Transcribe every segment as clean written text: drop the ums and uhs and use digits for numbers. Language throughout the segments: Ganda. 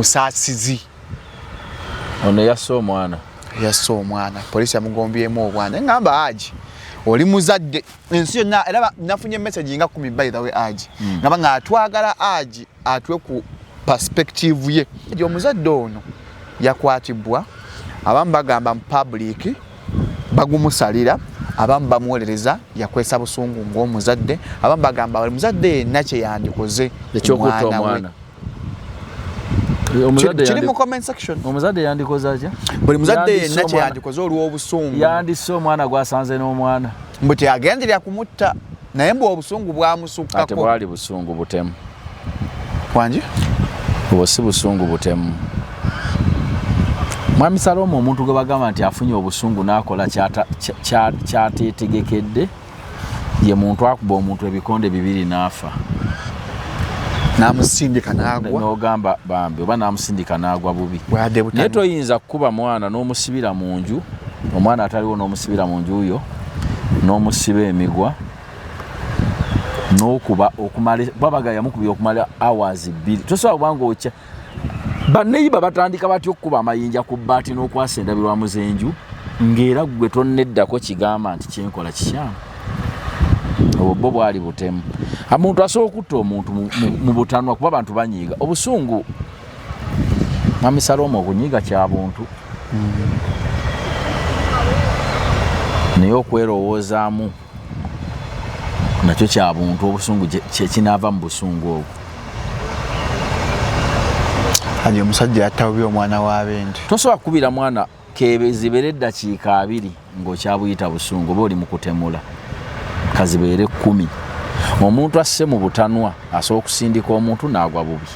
Musaasizi. Ono yasse omwana. Yasse omwana, poliisi yamugombyemu obwana. Eŋŋamba Haji, oli muzadde ensi yonna era nafunye message nga 10 by the way Haji. Ngamba nga atwagala Haji atwe ku perspective ye. Omuzadde ono yakwatibwa, abamu bagamba mu public bagumusalira, abamu bamuwolereza yakwesa busungu ng'omuzadde, abamu bagamba buli muzadde yenna kye yandikoze ekyokutta omwana. Kiri mu comment section. Omuzadde yandikoze atya? Buli muzadde yenna kye yandikoze olw'obusungu. Yandisse omwana gwasanze n'omwana. Mbu teyagenderera kumutta, naye mbu obusungu bwamusukkako. Ate bwali busungu butemu. Wangi? Obwo si busungu butemu. Mwami Salomo, omuntu gwe bagamba nti afunye obusungu n'akola kyateetegekedde ye muntu akuba omuntu ebikonde bibiri n'afa. N'amusindika n'agwa. N'ogamba bambi oba n'amusindika n'agwa bubi. Naye toyinza kukuba mwana n'omusibira mu nju, omwana ataliwo n'omusibira mu nju yo, n'omusiba emigwa, n'okuba okumala, babaga yamukubye okumala hours 2. Tosobola kubanga okya. Banneyiba batandika batya okukuba amayinja ku bbaati n'okwasa endabirwamu z'enju, ng'era ggwe tonneddako kigamba nti kyenkola kikyamu. Obwo bwo bwali butemu. Omuntu asobola okutta omuntu mu butanwa kuba abantu banyiiga. Obusungu, Mwami Salomo, okunyiiga kya buntu. Naye okwerowoozaamu nakyo kya buntu. Obusungu kinaava mu busungu obwo. Haji, omusajja yatta bubi omwana w'abendi. Tosobola kukubira mwana kezibeere eddakiika 20 ng'okyabuyita busungu, oba oli mu kutemula. Kazibeere 10. Omuntu asse mu butanwa asobola okusindika omuntu n'agwa bubi.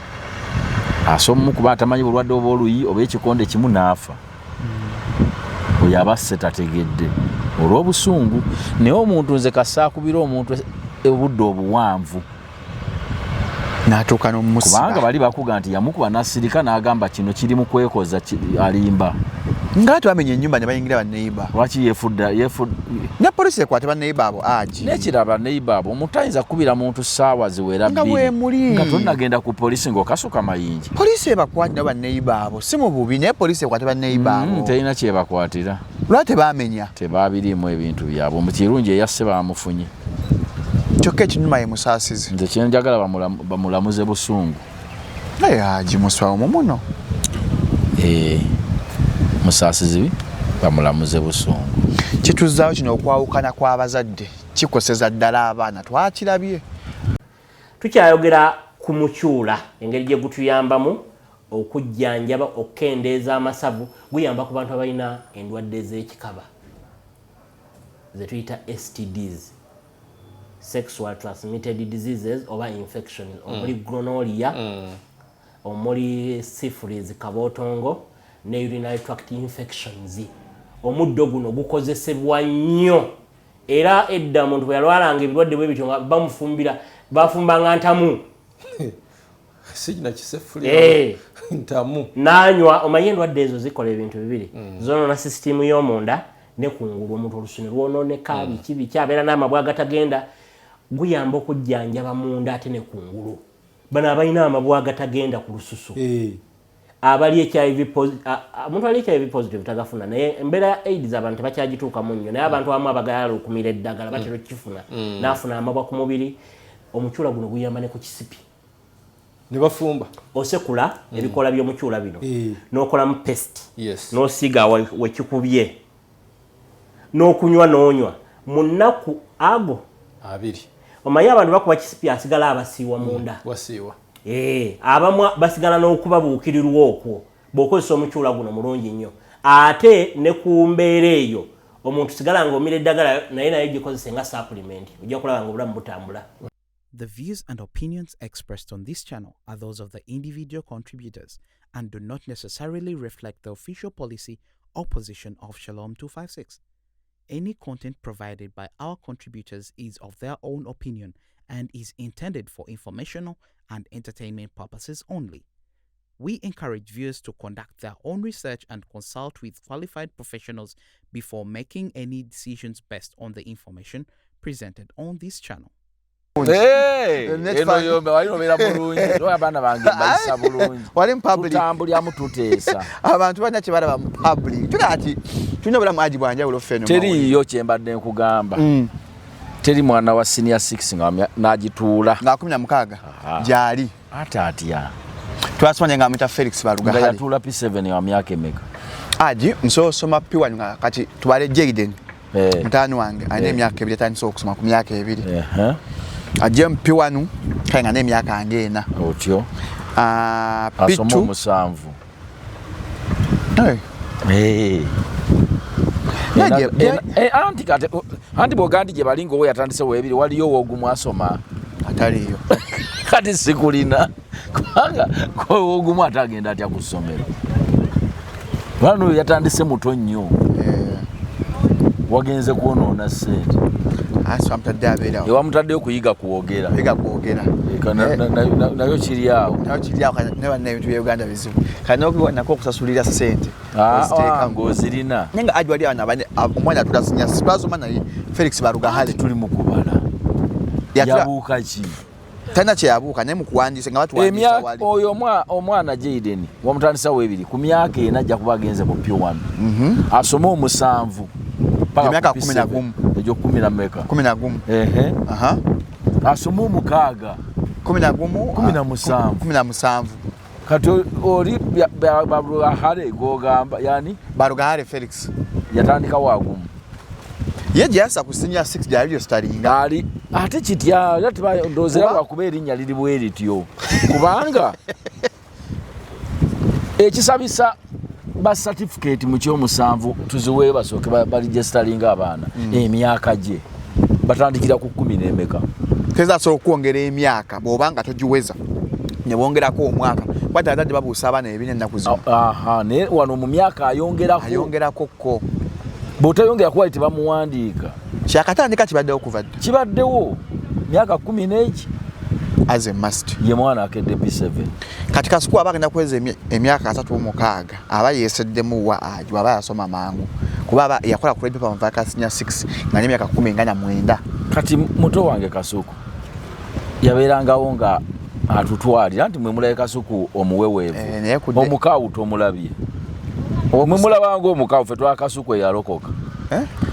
Asobola omukuba atamanyi bulwadde oba oluyi oba ekikonde kimu n'afa. Oyo aba asse tategedde olw'obusungu. Naye omuntu nze kasaakubira omuntu obudde obuwanvu n'atuuka n'omusiba. Kubanga bali bakuga nti yamukuba n'asirika n'agamba kino kiri mu kwekoza, alimba. Nga tebamenya ennyumba ne bayingira banneyiba. Lwaki yefudda, yefudda? Ne poliisi ekwate banneyiba abo Haji. N'ekirala banneyiba abo, omuntu ayinza kukubira muntu ssaawa ziwera Nga bbiri. bwemuli. Nga tonnagenda ku poliisi ng'okasuka mayinja. Poliisi ebakwate nabo banneyiba abo, si mu bubi, naye poliisi ekwate banneyiba abo. Terina kyebakwatira. Lwaki tebamenya? Tebabiriimu ebintu byabwe. Mu kirungi eyasse baamufunye. Kyokka ekinyuma ye Musaasizi. Nze kye njagala bamulamuze busungu. Naye Haji muswawo mu muno. Musaasizi bamulamuze busungu. Kituzaayo kino okwawukana kw'abazadde kikoseza ddala abaana, twakirabye. Tukyayogera ku mukyula, engeri gye gutuyambamu okujjanjaba, okukendeeza amasavu. Guyamba ku bantu abalina endwadde z'ekikaba ze tuyita STDs, sexual transmitted diseases oba infections, omuli gonorrhea, omuli syphilis, kabootongo ne urinary tract infections. Omuddo guno gukozesebwa nnyo, era edda omuntu bwe yalwalanga ebirwadde bwe bityo nga bamufumbira, bafumbanga ntamu. Sigina kisefulira ntamu. Nanywa. Omanye endwadde ezo zikola ebintu bibiri: zonoona sisitimu y'omunda ne kungulu, omuntu olusu ne lwonooneka, biki biki, abeera n'amabwa agatagenda. Guyamba okujjanjaba munda ate ne kungulu. Bano abalina amabwa agatagenda ku lususu, abali HIV, omuntu ali HIV positive tagafuna, naye embeera ya AIDS abantu tebakyagituukamu nnyo, naye abantu abamu abagayala okumira eddagala batera okukifuna, n'afuna amabwa ku mubiri. Omukyula guno guyamba ne ku kisipi. Ne bafumba. Osekula ebikola by'omukyula bino n'okolamu paste, n'osiiga wekikubye, n'okunywa n'onywa mu nnaku ago 20. Omanyi abantu bakuba kisipi, asigala abasiiwa munda. Wasiiwa. Abamu basigala n'okubabuukirirwa okwo. Bw'okozesa omukyula guno mulungi nnyo ate ne ku mbeera eyo. Omuntu sigala ng'omira eddagala, naye gikozese nga supplement, ojja kulaba nga obulamu butambula. The views and opinions expressed on this channel are those of the individual contributors and do not necessarily reflect the official policy or position of Shalom 256. Any content provided by our contributors is of their own opinion and is intended for informational and entertainment purposes only. We encourage viewers to conduct their own research and consult with qualified professionals before making any decisions based on the information presented on this channel. Eno yombe wali obeera bulungi era abaana bange mbayisa bulungi. Wali mu public. Tutambulyamu tuteesa. Abantu balina kye balaba mu public. Tuga ati tulina obulamu aji bwanjawulo ffe eno. Teriiyo kye mbadde nkugamba. Teri mwana wa senior 6 nga n'agituula. Nga 16 gyali. Ate atya? Twasoma nga amuyita Felix Barugahare. Nga yatuula P7 wa myaka emeka? Aji nsosoma P1 nga kati tubale Jaden. Mutaani wange alina emyaka ebiri atandise okusoma ku myaka ebiri. Ajje mu P1 kale nga n'emyaka ng'ena. Otyo. P2 asoma omusanvu. Anti bw'oga nti gye bali ng'owo yatandise weebiri waliyo ow'ogumu asoma. Ataliiyo. Kati sikulina kubanga ow'ogumu ate agenda atya ku ssomero. Mwana oyo yatandise muto nnyo. Wagenze kwonoona ssente. Wamutadde abeerawo. Wamutaddeyo kuyiga kwogera. Kuyiga kwogera. Nayo kiri awo. Nayo kiri awo naye banna ebintu bya Uganda bizibu. Kati nako okusasulira ssente. Ng'ozirina. Naye nga aji wali omwana atula sinya twasoma naye Felix Barugahare. Tuli mu kubala. Yabuuka ki? Talina kye yabuuka naye mu kuwandiisa nga batuwandiisa wali. Oyo omwana Jaden wamutandisa weebiri ku myaka ena ajja kuba agenze mu P1. Asome omusanvu. Emyaka 11. Egyo 14. 11. Asome omukaaga. 11. 17. 17. Kati oli Barugahare gw'ogamba yani? Barugahare Felix. Yatandika wagumu. Ye gyasa ku senior 6 gyali registeringa. Ali ate kitya era ndowooza lwakuba erinnya liri bwe lityo. Kubanga ekisabisa ba certificate mu ky'omusanvu tuziwe basooke baregisteringa abaana emyaka gye batandikira ku 10 nemeka. Tezasobola okwongera emyaka bw'obanga togiweza ne bongerako omwaka. Kwata abazadde babuusa abaana ebibiina ennaku zino. Naye wano mu myaka ayongerako. Ayongerako ko. Bw'otayongera kuwali tebamuwandiika. Kyakatandika kibaddewo kuva dda. Kibaddewo myaka 10 As a must. Ye mwana akedde P7. Kati Kasuku aba agenda kuweza emyaka 36 aba yeeseddemu wa aji aba yasoma mangu. Kuba aba yakola ku Red Pepper mu senior 6 nga n'emyaka 19. Kati muto wange Kasuku yabeerangawo nga atutwalira nti mwe mulabe Kasuku omuweweevu. Omukaawu tomulabye. Mwe mulabanga omukaawu ffe twakasuku eyalokoka.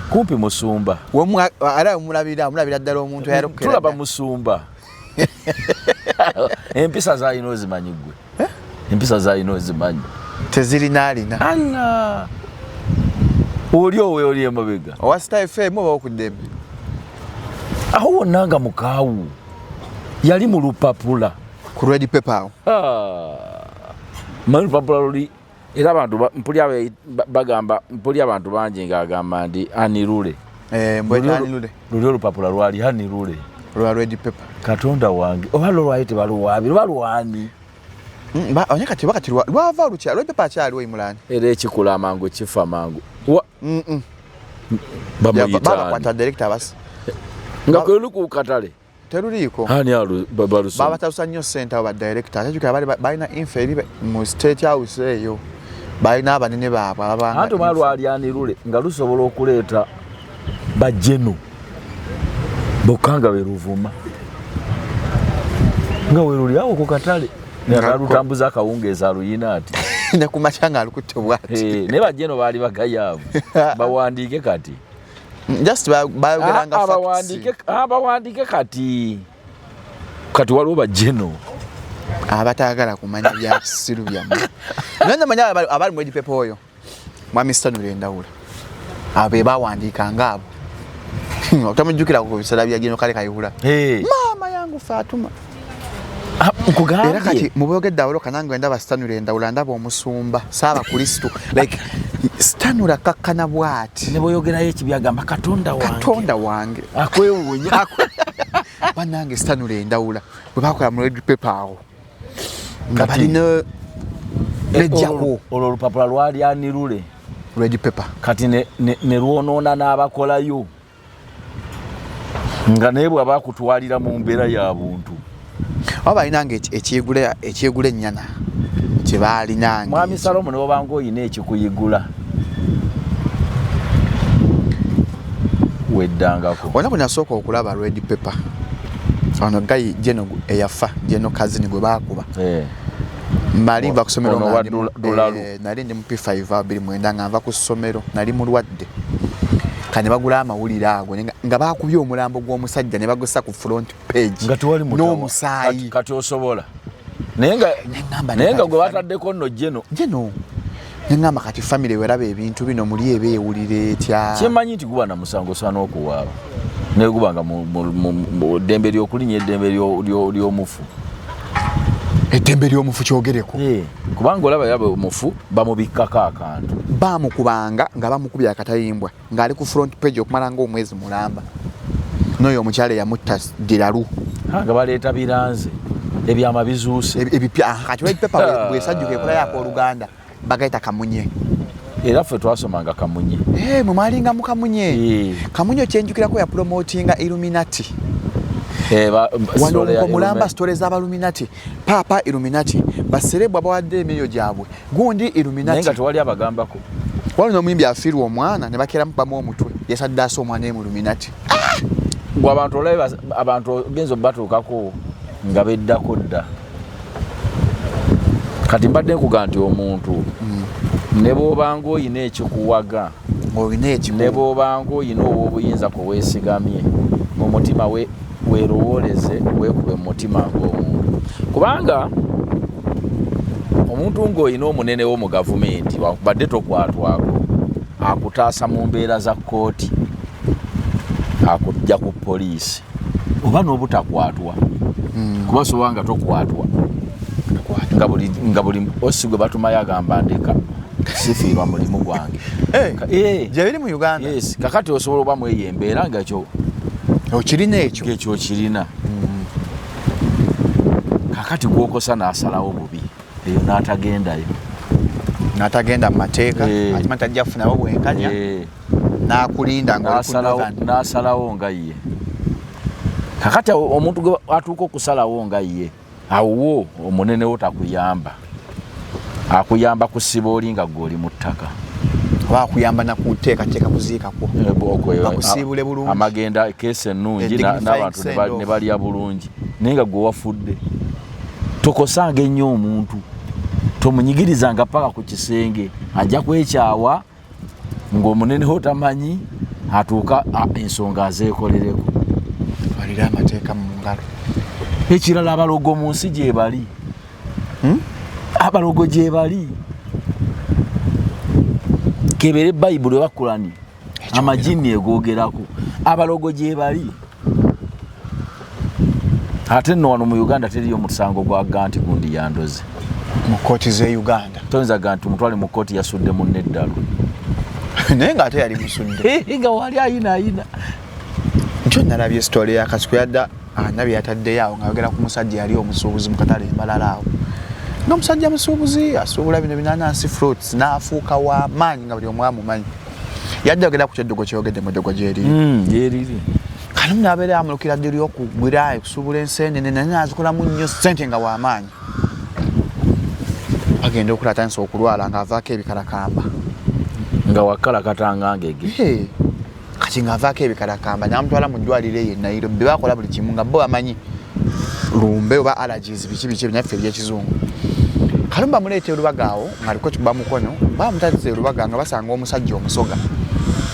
Kumpi musumba. Era mulabira ddala omuntu eyalokokera. Tulaba musumba. Empisa z'alina ozimanyi ggwe. Empisa z'alina ozimanyi. Tezirina alina. Alla. Oli owe oli emabega. Owa Star FM oba okuddembe? Awo wonna nga mukaawu. Yali mu lupapula. Ku Red Pepper awo. Manyi lupapula luli era abantu mpulya bagamba mpulya abantu bangi ng'agamba nti anirule. Luli olupapula lwali anirule. Lwa Red Pepper. Katonda wange oba lwo lwali tebaluwaabye luba lwani. Onye kati wakati lwava olukya Red Pepper akyaliwo Imulani. Era ekikula amangu kifa mangu. Bamuyita babakwata director basi. Nga kwe luli ku katale. Teruliiko. Ani balusoma? Babatalusa nnyo ssente abo ba director. Ate jjukira balina info eri mu state house eyo. Balina abanene baabwe ababanga. Anti omwana lwali anirule nga lusobola okuleeta bajeno bokka nga bwe luvuma. Nga we luli awo ku katale. Nalutambuza akawungeezi aluyina ati. Ne ku makya ng'alukutte bw'ati. Naye bajeno baali bagayaavu. Bawandiike kati. Just bayogeranga facts. Bawandiike kati. Kati waliwo bajeno. Abataagala kumanya bya kisiru byammwe. Naye namanya abali mu Red Pepper oyo. Mwami Stanley Ndawula. Abo be bawandiikanga abo. Otamujjukira ku biseera bya Gino Kale Kayihura. Maama yangu Fatuma. Nkugambye. Era kati mu boogedde awoloka nange ndaba Stanley Ndawula ndaba omusumba Saaba Kristo. Like Stanley akakkana bw'ati. Ne bw'oyogerayo ekibi agamba Katonda wange. Katonda wange. Akwewuunya. Bannange Stanley Ndawula bwe bakola mu Red Pepper awo. Nga balina nejjako. Olwo olupapula lwali anirule. Red Pepper. Kati ne lwonoona n'abakolayo. Nga naye bw'aba akutwalira mu mbeera ya buntu. Oba balinanga ekyegula ennyana kye baalinanga. Mwami Salomo ne bw'obanga oyina ekikuyigula. Weddangako. Olunaku nasooka okulaba Red Pepper. Ono guy Jeno eyafa, Jeno Kazini gwe baakuba. Mbali nva ku ssomero, nali ndi mu P5 29, nga nva ku ssomero, nali mulwadde. Kane bagula amawulire ago nga bakubye omulambo gw'omusajja ne bagusa ku front page n'omusaayi. Kati osobola naye nga gwe bataddeko nno Jeno. Jeno neŋŋamba kati family weraba ebintu bino muli eba ewulira etya? Kyemmanyi nti guba na musango, osaana okuwaaba, naye guba nga mu ddembe ly'okulinnya, eddembe ly'omufu. Eddembe ly'omufu, kyogereko. Kubanga olaba yaba omufu bamubikkako akantu. Bamukubanga nga bamukubye akatayimbwa ng'ali ku front page okumala ng'omwezi mulamba, n'oyo omukyala eyamutta diralu. Nga baleeta biranze, ebyama bizuuse. Ebipya. Kati red pepper bwesajjuka ekolayo akooluganda bagayita kamunye. Era ffe twasomanga kamunye. Mwe mwalinga mu kamunye. Kamunye kyenjukirako ya promotinga Illuminati wano mulamba, story z'abaluminati, papa Illuminati, baserebwa abawadde emyoyo gyabwe gundi Illuminati. Naye nga tewali abagambako. Waliwo n'omuyimbi afiirwa omwana ne bakera mubamu omutwe, yasaddaasa omwana ye mu Illuminati. Gwe abantu olabe, abantu ogenza obatuukako nga beddako dda. Kati mbadde nkuga nti omuntu ne bw'obanga oyina ekikuwaga, olina ekiku, ne bw'obanga oyina ow'obuyinza kwe weesigamye, mu mutima weerowooleze, weekube mu mutima ng'omuntu, kubanga omuntu ng'olina omunene wo mu gavumenti, wakubadde tokwatwako, akutaasa mu mbeera za kkooti, akujja ku poliisi oba n'obutakwatwa, kuba sobola nga tokwatwa nga buli osi gwe batumayo agamba ndeka sifiirwa mulimu gwange. Gyebiri mu Uganda. Yes, kakati osobola oba mweyo embeera nga ekyo okirina ekyo. Ekyo okirina. Kakati gwokosa n'asalawo bubi eyo n'atagendayo. N'atagenda mu mateeka, akimanyi tajja kufunawo bwenkanya, n'akulinda nga oli ku Northern. N'asalawo nga ye. Kakati awo omuntu gwe atuuka okusalawo nga ye, awo omunene wo takuyamba, akuyamba kusiba oli nga gwe oli mu ttaka. Oba akuyamba nakuteekateeka kuziikakwo, bakusiibule bulungi. Amagenda keesi ennungi, dignifying n'abantu send-off. ne balya bulungi, naye nga gwe wafudde. Tokosanga ennyo omuntu, tomunyigirizanga paka ku kisenge, ajja kwekyawa ng'omuneneho tamanyi atuuka ensonga azeekolereko. Twalire amateeka mu ngalo. Ekirala, abalogo mu nsi gye bali. Abalogo gye bali, kebere Bayibuli oba Kulani, amajini egoogerako, abalogo gye bali. Ate nno wano mu Uganda teriyo musango gwa ga nti gundi yandoze. Mu kkooti z'e Uganda. Toyinza ga nti mutwale mu kkooti yasudde munne eddalu. Naye ng'ate yali musudde. Nga wali ayina ayina. Nkyo nalabye story ya Kasuku yadda anabi yataddeyo awo ng'ayogera ku musajja yali omusuubuzi mu katale embalala awo, ng'omusajja musuubuzi asuubula bino binanansi, fruits, n'afuuka wa maanyi nga buli omu amumanyi. Yadde ayogera ku kyeddogo kyeyogedde mu ddogo gyeriri. Gyeriri. Kalimu n'abeera amulukira ddi ly'okugwira okusuubula ensenene, naye n'azikolamu nnyo ssente nga w'amaanyi. Agenda okula atandise okulwala ng'avaako ebikarakamba. Nga wakalakatanga ngege. Hey, kati ng'avaako ebikarakamba, n'amutwala mu ddwaliro eyo e Nairobi, bakola buli kimu nga bo bamanyi lumbe oba allergies biki biki ebinaffe ebyekizungu. Kalumba bamuleeta e Lubaga awo ng'aliko kikuba mukono, bamutazza e Lubaga nga basanga omusajja omusoga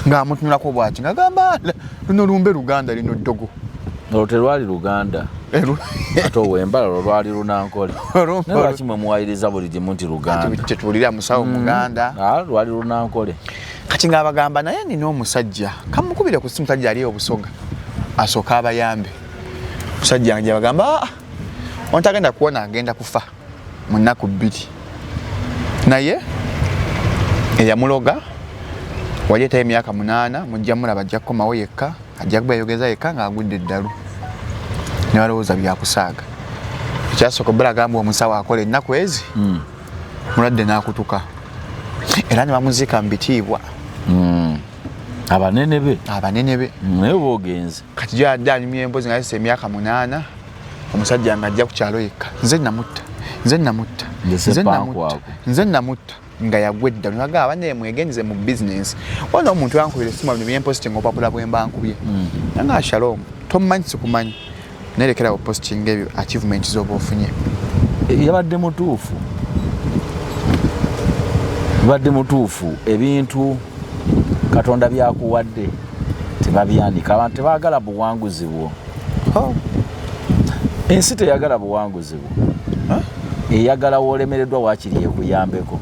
ng'amutunulako bw'ati ng'agamba, "Ala, luno lumbe Luganda, lino ddogo." Olwo terwali Luganda. Ate owembala olwo lwali Lunankole. Naye lwaki mwe muwayiriza buli kimu nti Luganda? Tetuwulira musawo Muganda. Ah, lwali Lunankole. Kati ng'abagamba naye nina omusajja kamukubire ku simu, musajja ali obusoga asooke abayambe. Musajja nje bagamba, "Ah, ontagenda kuwona, agenda kufa mu nnaku 2." Naye eyamuloga wali etayo emyaka 8, mujja mulaba ajja kukomawo yekka, ajja kubeeyogeza yekka ng'agudde eddalu. Ne balowooza byakusaaga. Ekyasooka obbala agamba omusawo akola ennaku ezi, mulwadde n'akutuka era ne bamuziika mu bitiibwa. Abanene be. Abanene be. Naye oba ogenze. Kati gyadde anyumya emboozi nga yayise emyaka 8, omusajja nga ajja ku kyalo yekka, "Nze namutta, nze namutta, Nze nze namutta, Ssepankwako. nze namutta," nga yagwa edda. Nagamba naye mwegenze mu bizinensi. Wona omuntu yankubira esimu, bino byempositinga opapula bwe mba nkubye, nanga, "Shalom, tomumanyi, sikumanyi. Naye lekerawo posting ebyo achievement z'oba ofunye. Yabadde mutuufu, yabadde mutuufu. Ebintu Katonda byakuwadde tebabyanika. Abantu tebaagala buwanguzi bwo. Ensi teyagala buwanguzi bwo, eyagala wolemereddwa waakiri ekuyambeko.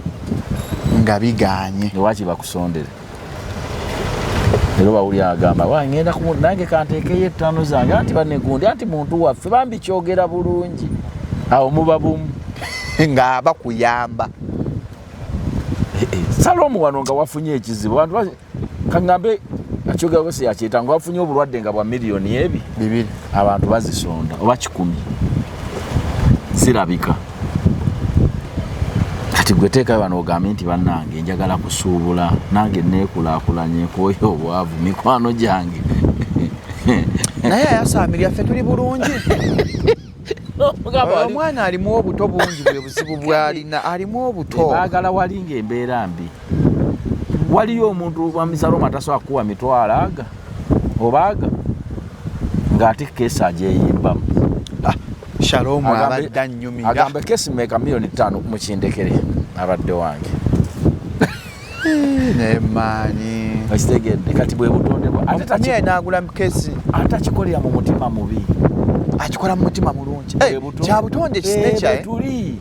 Nga biganye. Lwaki bakusondere? Era bawulira agamba, "Wa, ngenda nange kanteekeyo ettaano zange, anti banegundi, anti muntu waffe bambi kyogera bulungi." Awo muba bumu. Nga bakuyamba. Salomu wano nga wafunye ekizibu, abantu kaŋŋambe akyogera si yakyeta, nga wafunye obulwadde nga bwa miliyoni ebi 2, abantu bazisonda oba 100 zirabika. Kati gwe teekayo wano ogambe nti, "Bannange, njagala kusuubula, nange neekulaakulanye, nkooye obwavu, mikwano gyange." Naye ayasamirya, ffe tuli bulungi. Omwana alimu obuto bungi, bwe buzibu bwalina, alimu obuto. Baagala wali ngaembeera mbi, waliyo omuntu wa misaloma tasobola kukuwa mitwalo aga oba aga ng'ate keesi agyeyimbamu. Shalom abadde annyumira. Agambe keesi meka? Miliyoni 5 mukindekere, abadde wange. Naye maani. Okitegedde? Kati bwe butonde bwa ate Naye nagula kesi. Ate akikolera mu mutima mubi. Akikola mu mutima mulungi. Bwe butonde. Kya butonde. Eh, Kinecha. bwe tuli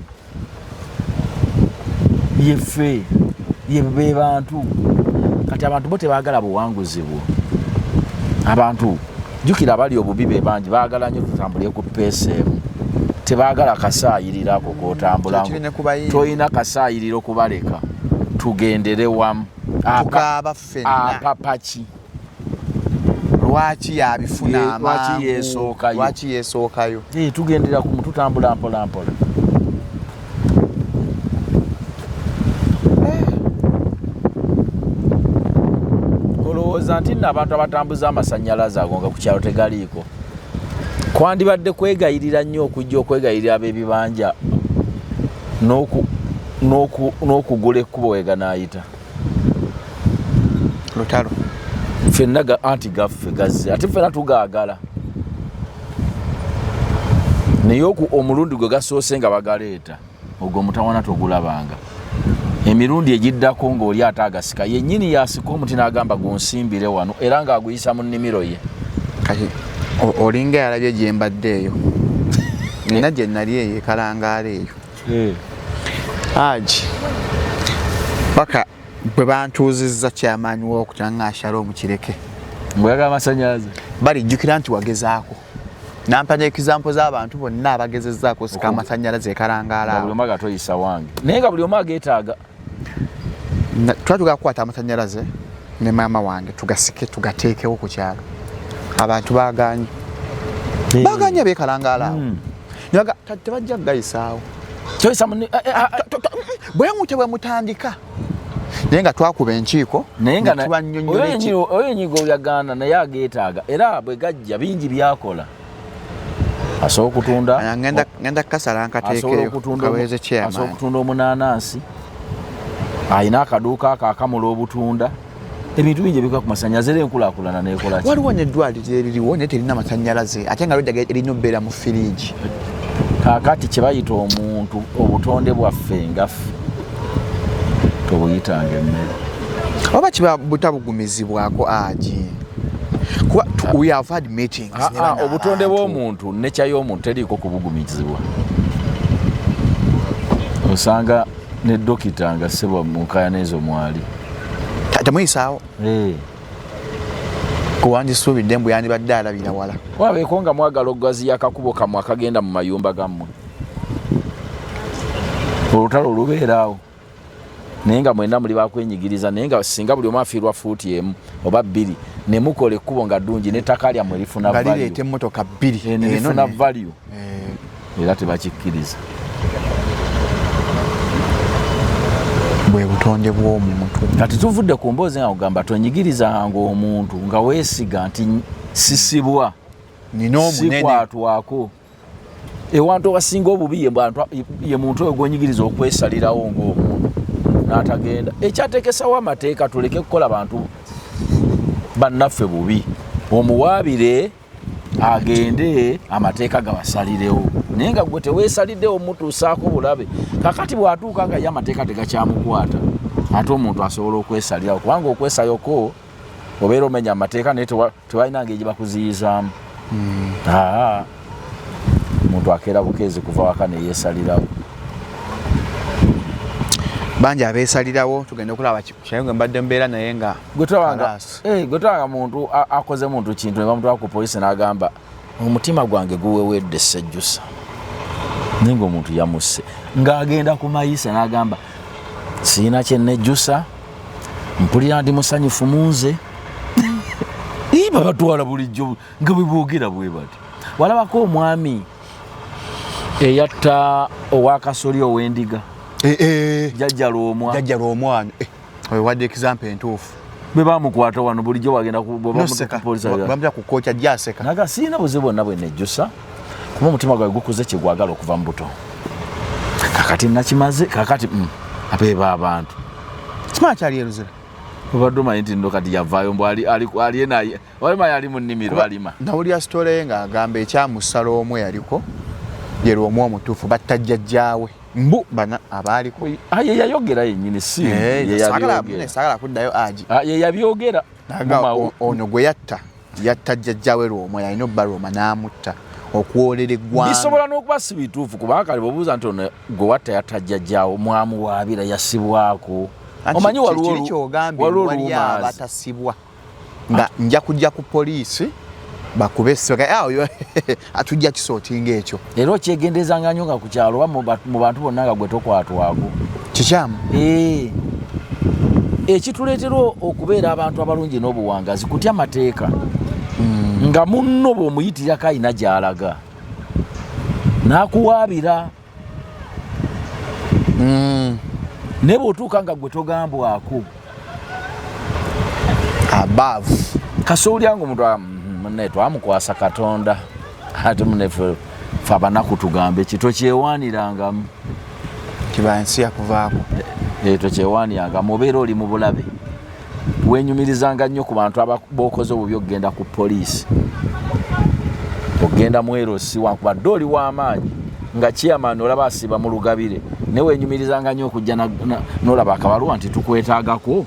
yeffe, ye be bantu. Kati abantu bo tebaagala buwanguzi bwo. Abantu jjukira abali obubi be bangi, baagala nnyo tutambulire ku peesa emu, tebaagala kasaayiriro ako k'otambula. Kiri ne ku bayimbi. Tolina kasaayiriro kubaleka tugendere wamu. Tukaaba ffenna. Apapaki. Lwaki yabifuna Lwaki amangu? yeesookayo? Lwaki yeesookayo? Eh, tugendera ku tutambula mpola mpola. Olowooza nti nno abantu abatambuza amasannyalaze ago nga ku kyalo tegaliiko, kwandibadde kwegayirira nnyo okujja okwegayirira ab'ebibanja n'okugula ekkubo weganaayita? Lutalo. Ffenna anti gaffe gazze, ate ffenna tugaagala, naye omulundi gwe gasoose nga bagaleeta, ogwo omutawana togulabanga. Emirundi egiddako ng'oli ate agasika yennyini, yasika omuti n'agamba gunsimbire wano, era ng'aguyisa mu nnimiro ye. Kati olinga yalabye gye mbadde eyo, nina gye nali eyo ekalangaala eyo, aji paka bwe bantuuzizza kyamaanyi wokutya nga Shalom kireke. Mbweyagala amasanyalaze. Balijjukira nti wagezaako, nampa n'example z'abantu bonna abagezezzaako osika amasanyalaze ekalangaala nga buli awo. Omu agatoyisa wange, naye nga buli omu ageetaaga. Tuba tugala kukwata amasanyalaze ne maama wange tugasike tugateekewo ku kyalo, abantu baganye, baganye beekalangaala awo. Nebaga, "Tebajja kugayisaawo." Toyisa mu Bwe mutyo bwe mutandika, naye nga twakuba enkiiko naye nga ne tubannyonnyola oyo enyigo yagaana, naye ageetaaga, era bwe gajja bingi byakola, asobola okutunda. Aya, ngenda kukasala Asobola nkateekeyo okutunda kaweeze asobola chairman. okutunda omunanansi, alina akaduuka ako akamula obutunda, ebintu bingi ebikola ku masanyalaze, era enkulaakulana nekola ki? Waliwo n'eddwaliro eririwo naye terina masanyalaze, ate nga lweddagala erina okubeera mu firiigi. Kaakati kye bayita omuntu, obutonde bwaffe ngaffe tobuyitanga emmere. Oba kiba butabugumizibwako agi, kuba we have had meetings ne bano Obutonde abantu. bw'omuntu, nekya y'omuntu teriiko kubugumizibwa. Osanga ne dokita nga ssebwa mu nkayana ezo mwali. Temuyisaawo kuwandisuubidde mbu yandibadde alabira wala. Wabeeko nga mwagala okugaziya akakubo kammwe akagenda mu mayumba gammwe, olutalo olubeeraawo, naye nga mwenna muli bakwenyigiriza, naye nga singa buli omu afiirwa fuuti emu oba bbiri ne mukola ekkubo nga ddungi, n'ettaka lyammwe lifuna Nga value. lireeta emmotoka bbiri. Ne eno lifuna value. Era tebakikkiriza. Bwe butonde bw'omuntu. Kati tuvudde ku mboozi nga kugamba tonyigirizanga omuntu nga weesiga nti sisibwa. Nina omunene. Sikwatwako. Ewantu awasinga obubi ye muntu oyo gwonyigiriza okwesalirawo ng'omuntu n'atagenda. Ekyateekesawo amateeka, tuleke kukola bantu bannaffe bubi, omuwaabire Agende amateeka gabasalirewo, naye nga gwe teweesaliddewo mutuusaako bulabe. Kakati bw'atuuka nga ye amateeka tegakyamukwata, ate omuntu asobola okwesalirawo, kubanga okwesayoko obeera omenya amateeka, naye tebalina ngeri gye bakuziyizaamu. Aa, omuntu akeera bukeezi kuva waka neyeesalirawo. Bangi abeesalirawo, tugenda okulaba kyaye nga mbadde mbeera naye nga gwe tulabanga Kalaasi. Gwe tulabanga muntu akoze muntu kintu ne bamutwala ku polisi n'agamba omutima gwange guwewedde sejjusa, naye ng'omuntu yamusse ng'agenda ku mayisa n'agamba siina kye nejjusa, mpulira ndi musanyufu mu nze. Ii, babatwala bulijjo nga bwe boogera bwe bati. Walabako omwami eyatta owakasoli ow'endiga? Jjajja Lwomwa. Jjajja Lwomwana. Oyo wadde example entuufu. Bwe bamukwata wano bulijjo wagenda bwe bamuta ku polisi bamuta ku kocha jaseka. Naga siina buzibu bwonna bwe nejjusa, kuba omutima gwange gukuze kye gwagala okuva mu buto. Kakati nakimaze, kakati abeeba abantu. Simanyi kyali eruzira. Obadde omanyi nti nno kati yavaayo mbu ali eno walima yali mu nnimiro alima. Nawulira sitole ye ng'agamba ekyamussa Lwomwa yaliko ye Lwomwa omutuufu, batta jjajjaawe mbu bana abaaliko. Ye yayogera yennyini, si ye yabyogera. Saagala kuddayo aji. Ye yabyogera. Naga Mumawu. Ono gwe yatta, yatta jjajjaawe Lwomwa, yalina obba Lwomwa n'amutta okuwoolera eggwanga. Bisobola n'okuba si bituufu, kubanga kale bw'obuuza nti ono gwe watta yatta jjajjaawo, mwamuwaabira yasibwako. Anti Omanyi kiri ky'ogambye, waliwo waliyo oluwumaazi. abatasibwa nga nja kujja ku poliisi bakube essira. Oyo, atujja kisootinga ekyo. Era okyegenderezanga nnyo nga ku kyalo oba mu bantu bonna nga gwe tokwatwako. Kikyamu. Ekituleetera okubeera abantu abalungi n'obuwangazi kutya mateeka. Nga munno bw'omuyitirako alina gy'alaga n'akuwaabira. Naye bw'otuuka nga gwe togambwako. Abaavu. Kasooli nga omuntu munne twamukwasa Katonda, ate munne ffe abanaku tugambe ki, tokyewaanirangamu. Kiba nsi yakuvaako. Tokyewaanirangamu, obeera oli mu bulabe. Weenyumirizanga nnyo ku bantu b'okoze obubi okugenda ku poliisi. Ogenda mu LC wankubadde oli w'amaanyi nga chairman olaba asiiba mu lugabire, naye weenyumirizanga nnyo okujja n'olaba akabaluwa nti tukwetaagako.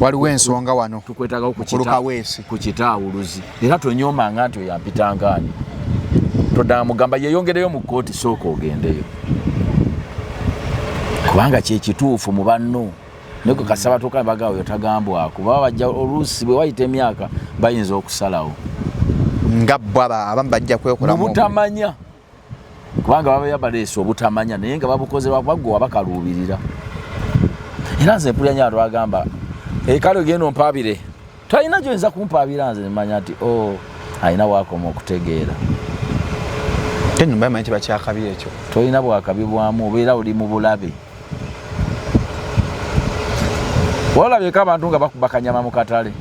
Waliwo ensonga wano. Tukwetaagako Mukulu Kaweesi. ku kitaawuluzi. Era tonyoomanga nti oyo ampitangaani. Toddanga mugamba yeeyongereyo mu kkooti, sooka ogendeyo. Kubanga kye kituufu mu banno. Naye gwe kasaba tuuka ne bagamba oyo tagambwako. Baba bajja oluusi bwe wayita emyaka bayinza okusalawo. Nga bo abamu bajja kwekolamu Mu butamanya. Kubanga baba baleese obutamanya, naye nga babukoze lwakuba gwe wabakaluubirira. Era nze mpulira nnyo abantu bagamba, kale ogenda ompaabire. Talina gy'oyinza kumpaabira nze ne mmanya nti, oh, alina waakoma okutegeera. Ate nno bamanyi nti bakyakabi ekyo. Tolina bwakabi bwamu, obeera oli mu bulabe. Walabyeko abantu nga bakuba kanyama mu katale.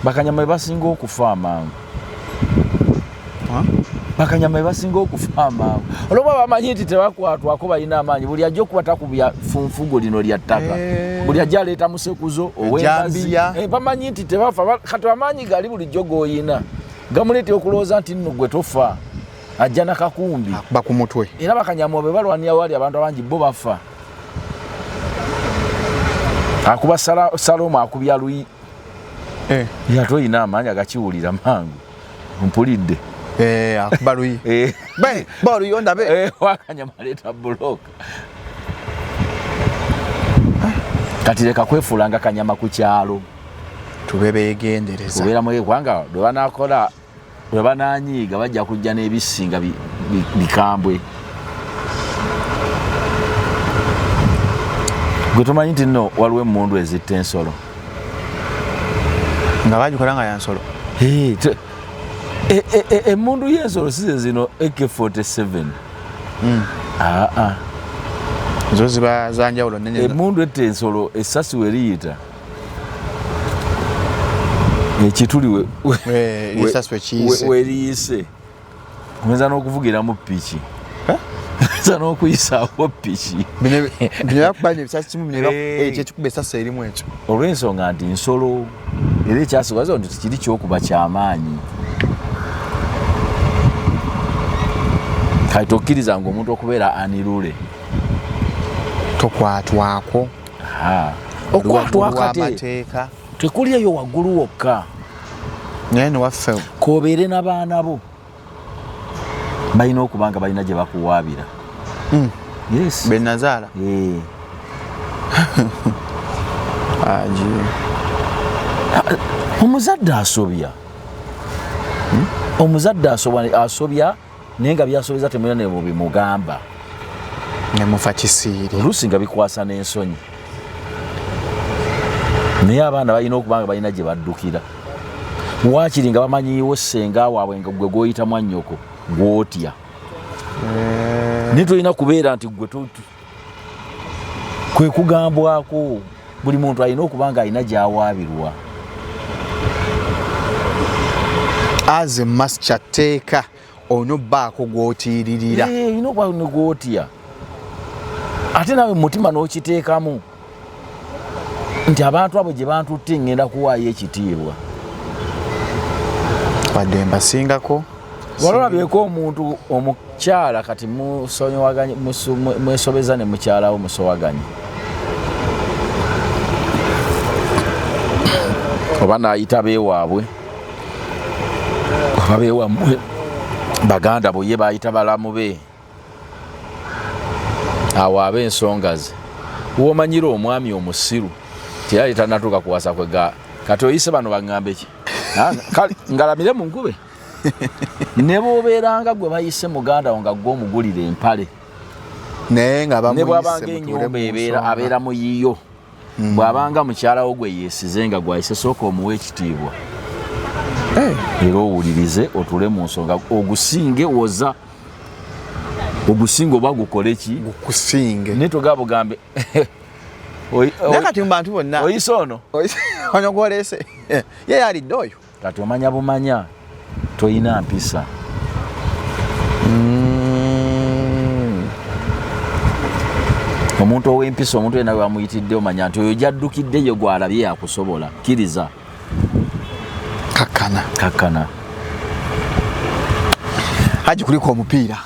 Bakanyama be basinga okufa amangu. Bakanyama be basinga okufa amangu. Olwokuba bamanyi nti tebakwatwako balina amaanyi, buli ajja okuba takubya funfugu lino lya ttaka. Buli ajja aleeta musekuzo ow'embazi. Ejambiya. Bamanyi nti tebafa. Kati amaanyi gali bulijjo g'oyina. Gamuleetera okulowooza nti nno gwe tofa. Ajja na kakumbi. Akuba ku mutwe. Era bakanyama bwe balwanira wali abantu abangi bo bafa. Akuba Salomo akubya luyi. Ye ate olina amaanyi agakiwulira mangu. Mpulidde. Akuba luyi. Be, ba luyi ondabe. Wakanyama aleeta block. Kati leka kwefuulanga kanyama ku kyalo. Tube beegendereza. Kubeera mu kubanga lwe banaakola, lwe banaanyiiga bajja kujja n'ebisinga bikambwe. Gwe tomanyi nti nno waliwo emmundu ezitta ensolo. Nga bagikola nga ya nsolo. Emmundu y'ensolo si ze zino AK-47. Zo ziba za njawulo nnene. Emmundu etta ensolo essasi we liyita. Ekituli Essasi we kiyise. we liyise. Oyinza n'okuvugiramu piki. Oyinza n'okuyisaawo piki. Bino bakuba nyo ebisasi kimu, bino ekyo ekikuba essasi erimu ekyo. Olw'ensonga nti nsolo, era ekyasooka nti kiri kyokuba kyamaanyi. Kati tokkirizanga omuntu okubeera anirule. Tokwatwako. Okwatwako ate tekuli eyo waggulu wokka. Naye newaffe kobeere n'abaana bo balina okuba nga balina gye bakuwaabira. Yes. Benazaala. Omuzadde asobya. Omuzadde asobya naye nga byasobeza temulina ne bimugamba. Ne mufa kisiiri. Oluusi nga bikwasa n'ensonyi. Naye abaana balina okuba nga balina gye baddukira. Waakiri nga bamanyiiwo ssenga waabwe nga gwe gw'oyita mwannyoko gw'otya. Naye tolina kubeera nti gwe kwe kugambwako. Buli muntu alina okuba nga alina gy'awaabirwa. As a master teeka onobbaako gw'otiiririra. Olina okuba ne gw'otya. Ate naawe mu mutima n'okiteekamu nti abantu abo gye bantutte ngenda kuwaayo ekitiibwa. Wadde mbasingako. Walolabyeko omuntu omukyala kati musonyowaganye, mwesobeza ne mukyala wo musowaganye. Oba n'ayita beewaabwe, oba beewammwe baganda bo ye baayita balamu be. Awo aba ensonga ze. W'omanyira omwami omusiru teyali tannatuuka kuwasa kwe ga kati oyise bano baŋŋambe ki? Kale ngalamire mu nkube. Ne bw'obeeranga gwe bayise muganda wo nga gwe omugulira empale. Naye nga Ne bw'abanga bamuyise ennyumba mutuule mu ebeera nsonga. abeera mu yiyo. Bw'abanga mukyala wo gwe yeesize nga gw'ayise sooka omuwe ekitiibwa. Era owulirize otuule mu nsonga ogusinge woza. Ogusinge oba gukole ki? Gukusinge. Naye togaba bugambe. Naye kati mu bantu bonna. Oyise ono? Ono gw'oleese. Ye yalidde oyo. Kati omanya bumanya toyina mpisa. Omuntu ow'empisa omuntu yenna bw'amuyitidde omanya nti oyo gy'addukidde ye gw'alabye yakusobola. Kkiriza. Kakkana. Kakkana. Haji kuliko omupiira.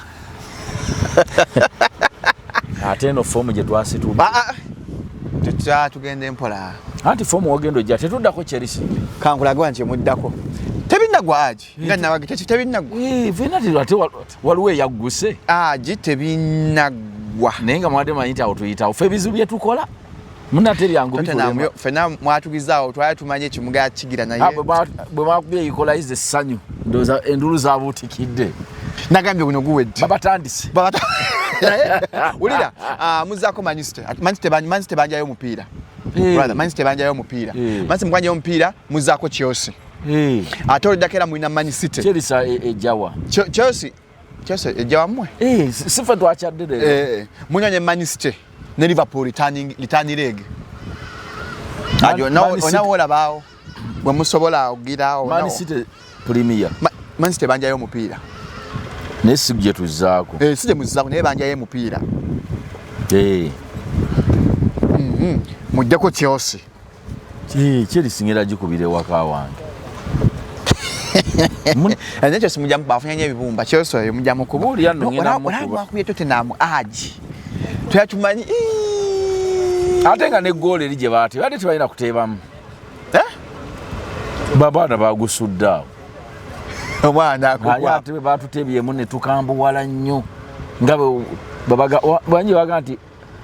Ate eno foomu gye twasitudde. Tutya tugende mpola. Anti foomu wogenda ojja tetuddako Chelsea. Kankulage wano kye muddako. Tebinnagwa Haji. Nga nawagi tebinnagwa. Ffenna ate waliwo eyagguse. Haji tebinnagwa. Naye nga mwadde manyi nti awo tuyitawo. Ffe ebizibu bye tukola. Munna tebyangu bikulema. Ffenna mwatugizaawo twali tumanye ekimuga kigira naye. Bwe mwakubye equalize essanyu. Ndowooza enduulu zaabuutikidde. Nagambye guno guwedde. Babatandise. Wulira, muzzaako Man City. Man City banjayo omupiira. Brother, Man City banjayo omupiira. Man City mukwanjayo omupiira, muzzaako Chelsea. Ate oluddako era mulina Man City. Chelsea ejjawa. Chelsea ejja wammwe? Si ffe twakyadde leero. Munyonye Man City ne Liverpool return leg. Onawo olabaawo. Bwe musobola okugiraawo. Man City Premier. Man City banjayo omupiira. Naye si gye tuzzaako. Si gye muzzaako naye banjayo omupiira. Mujjeko Chelsea. Chelsea ngenda gikubira ewaka wange. Naye Chelsea mujja bafunye nnyo ebibumba. Chelsea oyo mujja mukuba. Kubuulira nno ngenda mukuba. Olaba mwakubye Tottenham Haji. Twatumanyi. Ate nga ne ggoolo eri gye baatebye, ate tebalina kuteebamu. Babaana bagusudde awo. Omwana akugwa. Naye ate bwe baatutebyemu ne tukambuwala nnyo. Nga bangi baga nti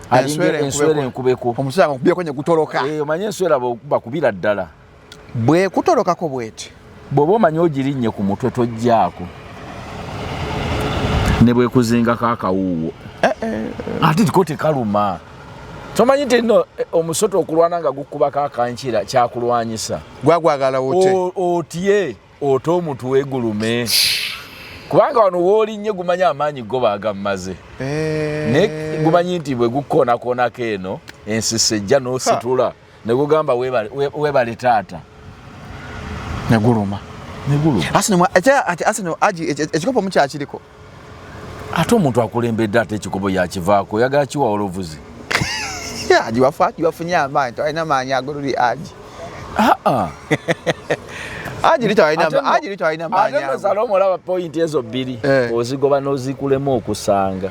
alinga enswera enkubeko. Omusajja akubyeko ne gutoloka. Omanye enswera bakubira ddala. Bwe kutolokako bw'eti. Bw'oba omanyi ogirinnye ku mutwe tojjaako. Ne bwe kuzingako akawuuwo. Ate ko tekaluma. Tomanyi nti nno omusota okulwana nga gukubako akankira kyakulwanyisa. Gwagwagala ote. Otye ote omutwe gulume. Kubanga wano w'olinnye gumanyi amaanyi go baagamaze. Naye gumanyi nti bwe gukoonakoonako eno ensisi ejja n'ositula. Ne gugamba weebale taata. Ne guluma. Ne guluma. Arsenal Haji ekikopo mukyakiriko. Ate omuntu akulembedde ate ekikopo yakivaako oyagala kiwa olovuzi. Haji wafunye amaanyi, tolina maanyi agoluli Haji. Ate Salomu olaba pointi ezo bbiri ozigoba n'ozikulema okusanga.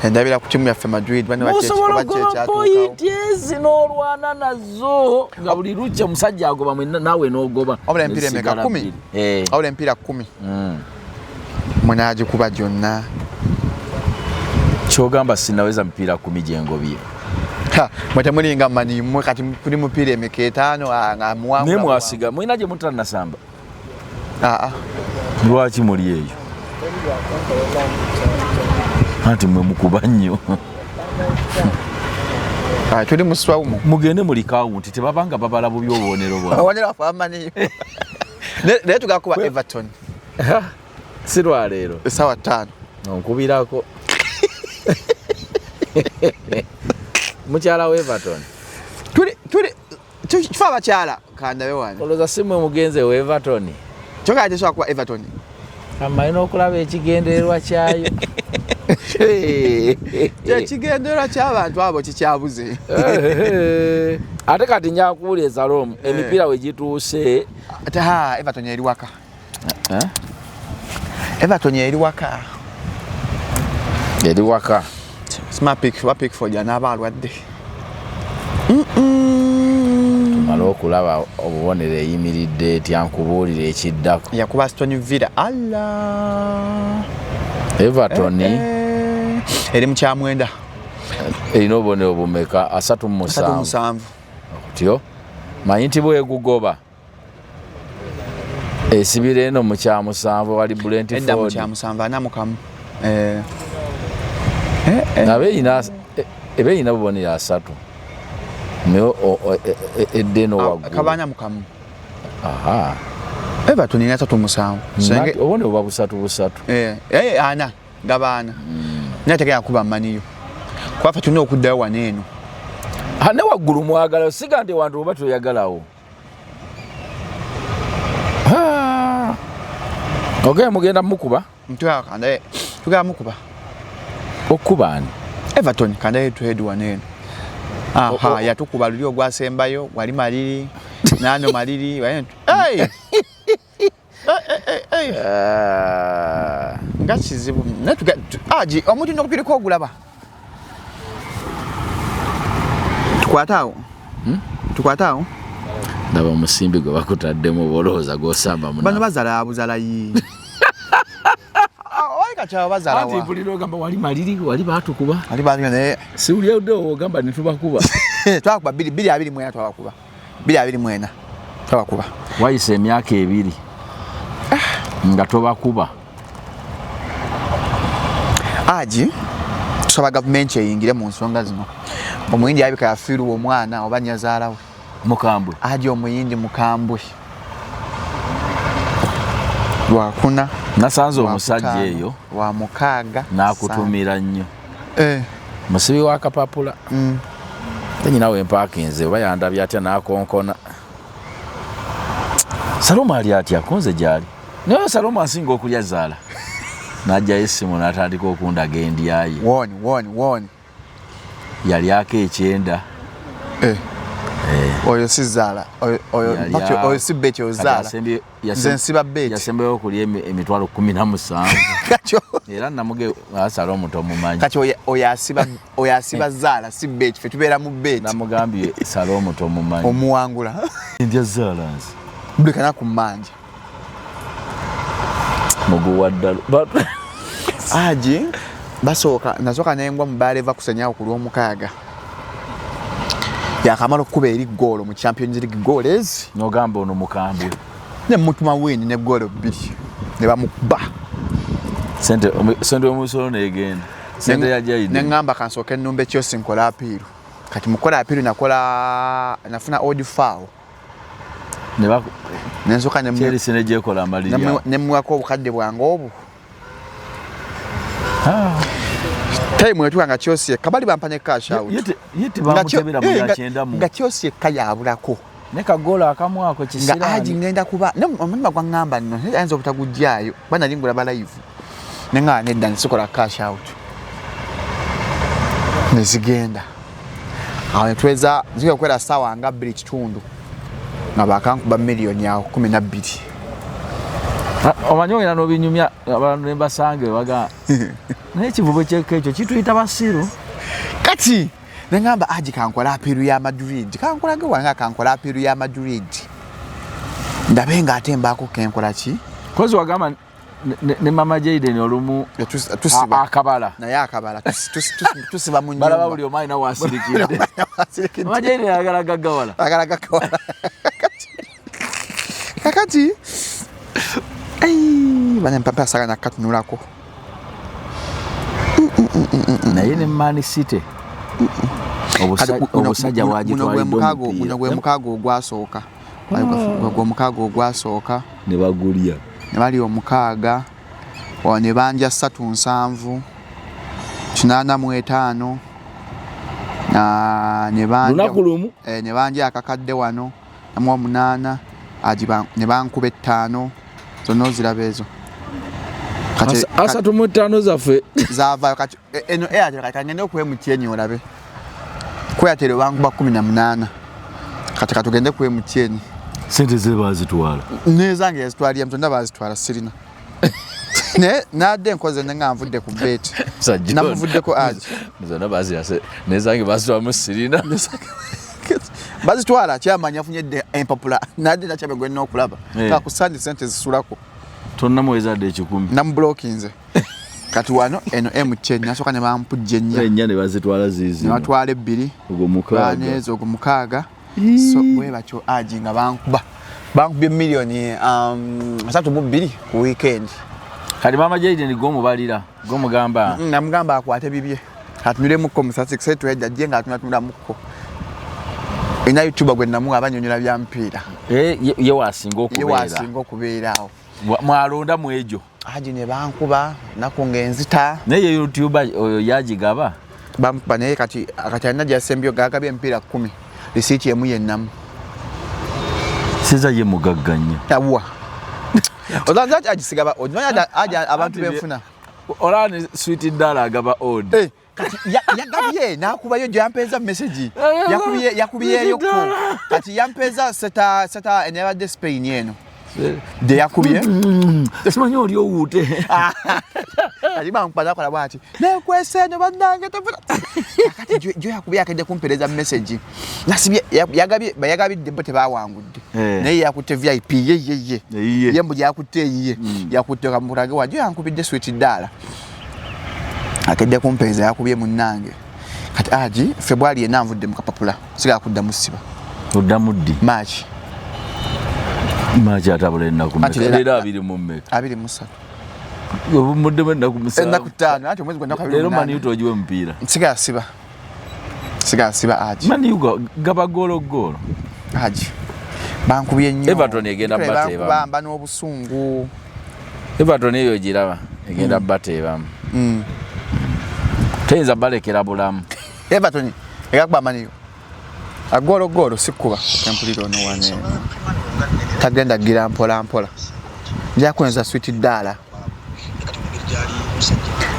Endabira ku timu yaffe Madrid bane Musobola okugoba pointi ezi n'olwana nazo nga buli lukya omusajja agoba mwenna naawe n'ogoba. Wabula emipiira emeka? Nezisigala 10. bbiri. Wabula emipiira 10. Munaagikuba gyonna. Kyogamba sinaweza mipiira 10 gyengobye. Ha, mwe temulinga mani mwe kati kuli mupiira emeka 5 nga muwangula. Naye mwasiga mulina gye mutannasamba. Aa. Lwaki muli eyo? Anti mwe mukuba nnyo. Tuli mu swawumu. Mugende muli kawunti tebabanga babala bubi obubonero bwabwe. Obubonero bwaffe bamanyiyo. Naye tugakuba Everton. Si lwa leero. Essaawa 5. Onkubirako. Mukyala wa Everton. Tuli kifa abakyala kandabe wano. Olowooza si mwe mugenze wa Everton? Kyokka ate sobola kuba Everton. Amanyi n'okulaba ekigendererwa kyayo. Ekigendererwa ky'abantu abo kikyabuze. Ate kati njakuwulira Salomu emipiira we gituuse. Ate ha Everton eri waka. Everton eri waka. Eri waka. Smart pick wa Pickford anaaba alwadde. Tumale okulaba obubonero eyimiridde etya nkubuulire ekiddako. Yakuba Aston Villa. Allah. Everton eri mu kyamwenda. Erina obubonero bumeka? 37. 37. Otyo. Manyi nti bwegugoba esibira eno mu kyamusanvu wali Brentford. Edda mu kyamusanvu ana mu kamu. Ebe erina bubonero 3. Naye edda eno waggulu. Kabaana mu kamu. Aha. Everton erina 37. Obubonero buba 3 3. Ana gabaana. Naye tegenda kuba mmaniyo. Kuba ffe tulina okuddayo wano eno. Ne waggulu mwagala siga nti wantu oba toyagalawo. Ogenda mugenda mukuba? Tugenda mukuba. Okuba ani? Everton kandaye tuhedi wano eno. Aha, yatukuba luli ogwasembayo wali maliri nano maliri. Hey! Nga kizibu. Aji omuntu n'okupirika ogulaba. Tukwate awo. Tukwate awo. Ndaba omusimbi gwe bakutaddemu olowooza gw'osamba munafu. Bano bazala buzalayi. Kati Anti mpulira ogamba wali maliri wali baatukuba. Wali baatukuba naye. Si uli ogamba ne tubakuba. Twakuba 224 twabakuba. 224 twabakuba. Wayise emyaka 2 nga tobakuba. Aji tusaba gavumenti eyingire mu nsonga zino. Omuyindi alabika yafiirwa omwana oba nnyazaala we. Mukambwe. Aji omuyindi mukambwe. Lwakuna. Nasanze omusajja eyo wa mukaaga n'akutumira nnyo. Musibi wa kapapula. Nyina we mpakinze oba yandabye atya n'akonkona. Salomu ali atya konze gy'ali. Naye Salomu asinga okulya zaala. N'ajjayo essimu n'atandika okundaga endya ye. Woni. Yalyako ekyenda. Oyo si zaala. Oyo si beti ozaala. Nze nsiba beti. Yasembayo okulya emitwalo 17. Era namuge Salomu tomumanyi. Kati oyo asiba zaala si beti. Ffe tubeera mu beti. Namugambye Salomu tomumanyi. Omuwangula. Ndya zaala nze. Buli kanaku mmanja. Muguwa ddala. Aji basooka nasooka nengwa mu bbaala eva kusenyawo ku Lwomukaaga. Yakamala okukuba eri ggoolo mu Champions League ggoolo ezi. N'ogamba ono mukambwe. Ne mutuma win ne ggoolo 2 ne bamukuba. Sente omusolo n'egenda. Sente ya Jaidi. Ne ŋŋamba kansooke nnumbe Chelsea nkole apiiru. Kati mukola apiiru nafuna odd foul. Nensooka Chelsea ne gyekola amaliri. Ne mmuwako obukadde bwange obwo. Time etuuka nga Chelsea kabali bampa ne cash out. Ye tebamutebera mu ya kyenda mu. Nga Chelsea eka yabulako. Ne kagola akamu ako kisirani. Nga aji ngenda kuba omutima gwaŋŋamba nno ayinza obutaguggyaayo kuba nali ngulaba live. Ne ŋŋamba nedda nsikola cash out. Ne zigenda. Awo ne tuweza zigenda kukwera ssaawa nga 2:15. Nga bakankuba miliyoni awo 12. Omanyi ogenda n'obinyumya abantu ne basange baga naye ekivubo kyekka ekyo kituyita basiru. Kati neŋamba aji kankola appeal ya Madrid, kankolage wange kankola appeal ya Madrid, ndabe nga ate mbaako kenkola ki. Kozi wagamba ne Mama Jaden olumu tusiba akabala, naye akabala tusiba mu nyumba, balaba buli omu alina wasirikidde. Mama Jaden ayagala gaggawala, ayagala gaggawala. Kakati bane mpampa asaga nakatunulako naye ne Man City obusajja bwagitwalidde omupiira. Guno gwe mukaaga ogwasooka, gwe mukaaga ogwasooka ne bagulya, ne bali omukaaga ne banja 3.70 85 ne banja lunaku lumu ne banja akakadde wano namu 8 ne bankuba 5 zonna oziraba ezo. Kati 35 zaffe zaavaayo. Kati eno Airtel kati kangende okuwa MTN olabe ku Airtel bankuba 18. Kati katugende ku MTN. Sente ze baazitwala nezange yazitwalira zonna baazitwala sirina. Naye nadde nkoze ne nga nvudde ku beeti namuvuddeko aji zonna baazirase nezange baazitwalamu sirina bazitwala kyamanya afunye dde empapula nadde nakyabe gwe nina okulaba ku Sunday sente zisulako tonnamuweza dde 1,000 namublockinze. Kati wano eno MTN nasooka ne bampujja ennya ne bazitwala ziizi ne batwala 2 ogwo mukaaga banezo ogwo mukaaga. So bwe batyo aji nga bankuba bankubye miliyoni 32 ku weekend. Kati Mama Jaden gomubalira gomugamba namugamba akwate bibye atunulемukko musasi setu ajje nga atunatunulamuko ina YouTuber gwe namuwa abanyonyola bya mpiira ye wasinga okubeera awo mwalonda mwejo aji ne bankuba nakunga enzita naye YouTuber oyo yagigaba bamukuba naye kati alina gyasembyo gagabye emipiira 10 risiiti emu yennamu siza ye mugagga nnyo tawa ozanza agisigaba omanyi aji abantu benfuna olani sweet ddala agaba odd kati yagabye n'akubayo gyampeeza message yakubyeyo kati yampeeza seta enebadde Spain eno de yakubye simanyi oli owuute kati bankuba nakola bwati nekwese eno bannange tofuna. Kati gyo yakubye akedde kumpeereza message nasibye yagabye bayagabidde bo tebawangudde naye yakutte VIP ye ye mbu yakutte eyiye yakutte kamurage wajjo yankubidde sweet ddala akedde kumpeereza yakubye munnange. Kati aji February yenna nvudde mu kapapula sigala kuddamu siba oddamu ddi March March atabula ennaku leero 23 23 omuddemu ennaku 7 ennaku 5 ate omwezi gwa nnaku 28 leero Man U togiwe mupiira sigala siba aji Man U gaba goolo goolo aji bankubye nnyo Everton egenda bateeba bamba n'obusungu Everton eyo giraba egenda bateebamu teyinza balekera bulamu Everton egakuba Man U agolo golo sikuba tempuliro ono wane tagenda gira mpola mpola nja sweet ddala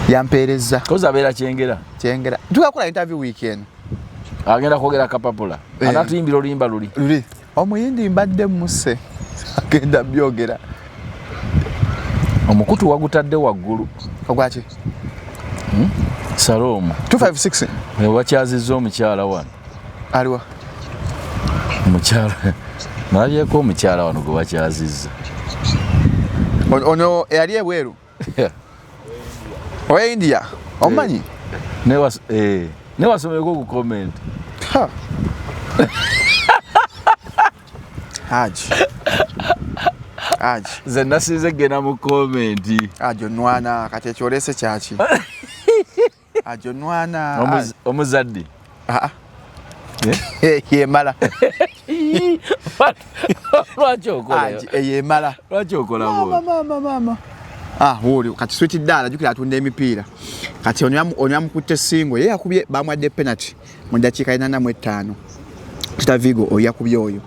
yampeereza kozi abeera Kyengera tugakola interview weekend agenda kwogera kapapula anatuyimbira oluyimba luli omuyindi mbadde muse agenda byogera omukutu wagutadde waggulu ogwaki Salomu 256 wakyazizza omukyala wano aliwa omukyala nalabyeko omukyala wano gwe bakyazizza ono eyali ebweru owa India omumanyi newasomeko ku comment Haji Haji nze nasinze genda mu comment Haji onwana kati ekyolese kyaki Haji onwana omuzadde yemala lwaki okola yemala lwaki okola mama mama woli kati sweet ddala jjukira atunda emipiira kati ono yamukutte singo ye yakubye bamwadde penalty mu ddakiika 85 Kita Vigo oyo yakubye oyo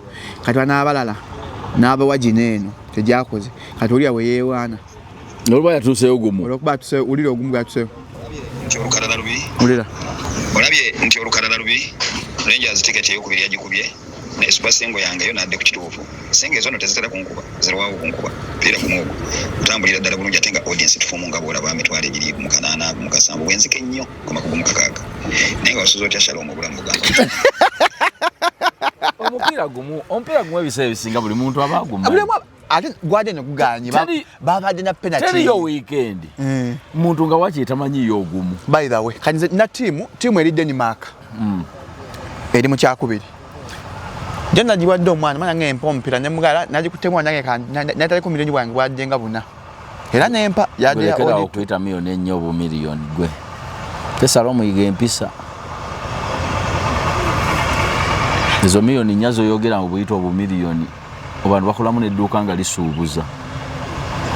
kati bano abalala n'abawa gino eno tegyakoze kati olira we yeewaana olwokuba yatuuseyo gumu olwokuba atuseyo ulira ogumu gwatuseyo nti olukalala lubi ulira olabye nti olukalala lubi Rangers tiketi eyokubiri yagikubye Naye super single yange yo nadde ku kituufu. Single ezo no tezitera kunkuba, zirwawo kunkuba. Mpira gumu ogwo gutambulira ddala bulungi, ate nga audience tufumu nga bw'olaba 200 mu 800 mu 7, bwenzika ennyo koma ku 6. Naye nga wasuza otya Shalom, obulamu bugamba? Omupiira gumu ebiseera ebisinga buli muntu aba Buli agumanyi. omu ate gwadde ne guganye babadde na penalty. Teriyo weekend muntu nga wakiri tamanyiyo ogumu. By the way, kanze na tiimu eri Denmark eri mu kyakubiri, jo nagiwadde omwana mwana ngempa omupiira nemugala nagikuttemu nange nataliko miliyoni bwange bwadde nga 4 era nempa yadde ya Bulekerawo audit. okuyita miliyoni ennyo obumiliyoni, gwe tesala omuyiga empisa. Ezo miliyoni 4 zoyogera nga buyita obumiliyoni, abantu bakolamu nedduuka nga lisuubuza.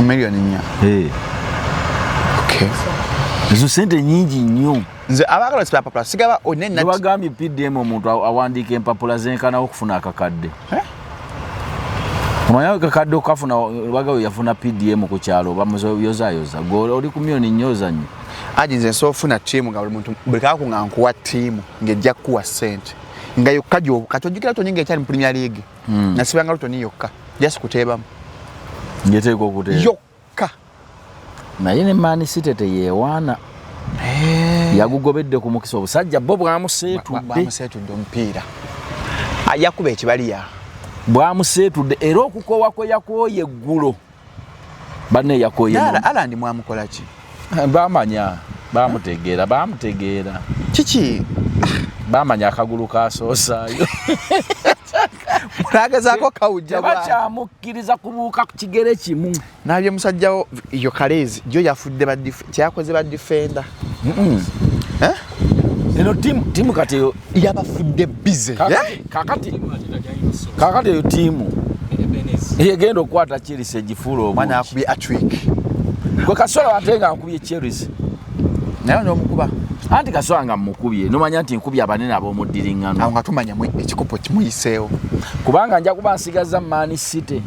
Miliyoni 4? Eh, Okay. Ezo sente nyingi nnyo. Nze abaagala osiba empapula sigaba one. Nebagambye PDM omuntu awandiika empapula zenkanawo okufuna akakadde. Eh? Omanyi akakadde okafuna, wagawe yafuna PDM ku kyalo bamuyozayoza, gwe oli ku miliyoni nnya ozannyo. Aji, nze nsobola ofuna ttiimu nga buli muntu buli kaku nga nkuwa ttiimu ng'ejja kukuwa ssente nga yokka gyobu. Kati ojjukira Luton ng'ekyali mu Premier League, nasibanga Luton yokka just kuteebamu. Ngeteeka okuteera. Yokka. Naye ne Man City teyeewaana, yagugobedde ku mukisa, obusajja bo bwamuseetudde. Bwamuseetudde omupiira. Yakuba ekibaliya. Bwamuseetudde, era okukoowa kwe yakooye eggulo banne yakooye. Haaland mwamukola ki? Bamanya, bamutegeera, bamutegeera. Kiki? Bamanya akagulu kasoosaayo. Nagezaako kawujja. Tebakyamukkiriza kubuuka ku kigere kimu. Nabye musajjawo yo Kalezi jo yafudde kyakoze ba defender. Eno tiimu kati eyo yabafudde bize. Kakati eyo tiimu egenda okukwata Chelsea egifuula Omwana obungi. akubye hat-trick. Gwe Kasola ate nga nkubye Chelsea. Naye n'omukuba. Anti Kasola nga mukubye nomanya nti nkubye abanene ab'omuddiriŋŋano. Awo nga tumanya ekikopo kimuyiseewo. Kubanga nja kuba nsigaza Man City.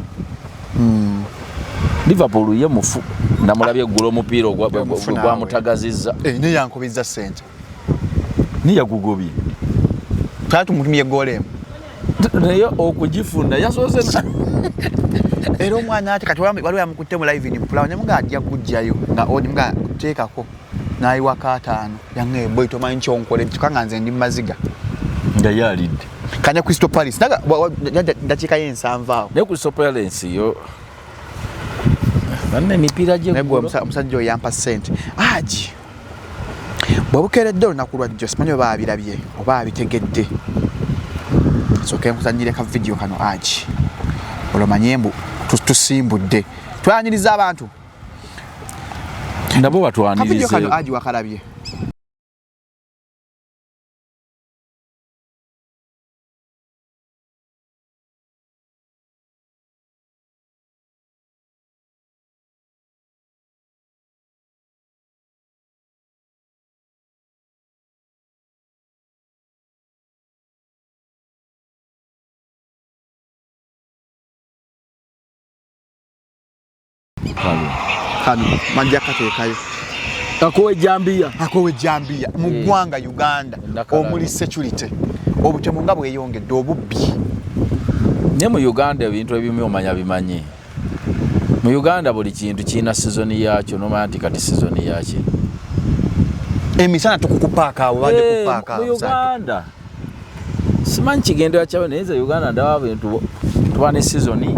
Liverpool ye mufu, namulabye eggula omupiira Mufu naawe. gwamutagazizza. Eh, naye yankubizza ssente. Niye yagugobye. Twali tumutumye egoola emu. Naye okugifuna yasoose. Era omwana ate kati waliwo yamukutte mu live in pulawo nemuga ajja kugjayo nga odimuga teekako n'ayiwako 50 yange, boy tomanyi kyonkola kyokka nga nze ndi mu maziga. Nga ye alidde. Kanya Crystal Palace naga dakiika y'ensanvu awo. Naye Crystal Palace yo banna emipiira Naye gwe gyeggulo. Omusajja oyo yampa ssente agi bwe bukeeredde olunaku lwa jjo, simanyi oba abirabye oba abitegedde. Sooke nkuzanyire ka vidiyo kano agi olwomanye mbu tusimbudde twaniriza abantu. Nabo Ka vidiyo batwanirize. kano agi wakalabye. Kano majja kateekayo. Kakowa ejambiya. Akowa ejambiya mu ggwanga Uganda. Nakalabye. Omuli security, obutemu nga bweyongedde, obubbi. Naye mu Uganda ebintu ebimu omanya bimanyi, mu Uganda buli kintu kirina sizoni yakyo, nomanya nti kati sizoni yaki. Emisana tukukupaaka awo badde kupaaka Mu awo. Uganda simanyi kigendera kyawe, naye nze Uganda ndaba bintu tuba ne sizoni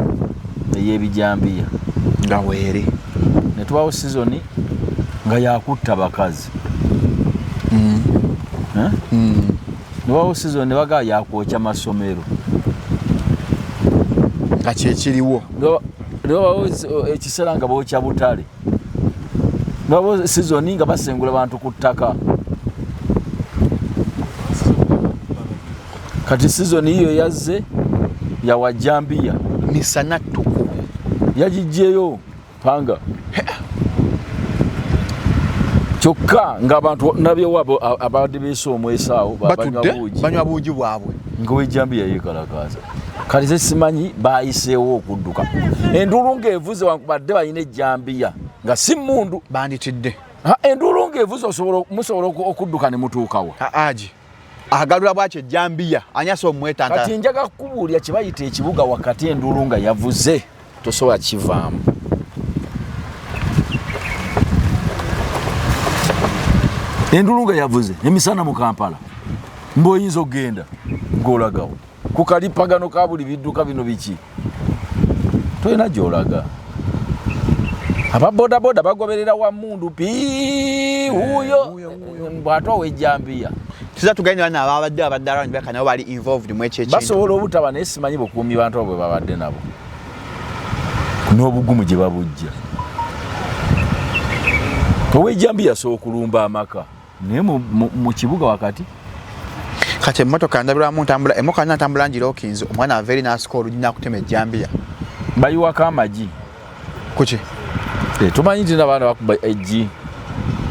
ey'ebijambiya Nga weere. Ne tubawo sizoni nga yakutta bakazi. Eh? Ne babawo sizoni ne bagaa yakwokya masomero. Nga kyekiriwo. Ne babawo ekiseera nga bookya butale, ne babawo sizoni nga basengula bantu ku ttaka. Kati sizoni yiyo yazze yawajambiya. Misana ttuku. Yagijjeyo panga kyokka ng'abantu nabyewaabo abadde beesa omwesaawo Batudde banywa buugi bwabwe. Ng'owejambiya yeekalakaasa. Kati ze simanyi bayiseewo okudduka enduulu ng'evuze, wankubadde balina ejjambiya nga si mundu. Banditidde. Enduulu ng'evuze musobola okudduka ne mutuukawa. Agi. Agalula bwaki ejjambiya ani asobola omwetantala? Kati njaga kukubuulira kye bayita ekibuga wakati, enduulu nga yavuze tosobola kivaamu. Enduulu nga yavuze emisana mu Kampala, mbw'oyinza okugenda ng'olagawo ku kalipagano ka buli bidduka bino biki, tolina gy'olaga. Ababodaboda bagoberera wa mundu pi wuuyo bw'ate ow'ejjambiya. Tuza tugende bana ababadde abadde around baka nabo bali involved mu ekyo ekintu. Basobola obutaba, naye simanyi bukuumi bantu abo bwe babadde nabo n'obugumu gye babujja. Ow'ejjambiya asobola okulumba amaka naye mu kibuga wakati. Kati emmotoka ndabirwamu ntambula, emmotoka natambula ngirookinze, omwana ava eri n'asika oluggi n'akutema ejjambiya. Bayiwako amagi. Kuki? Tumanyi nti n'abaana bakuba eggi,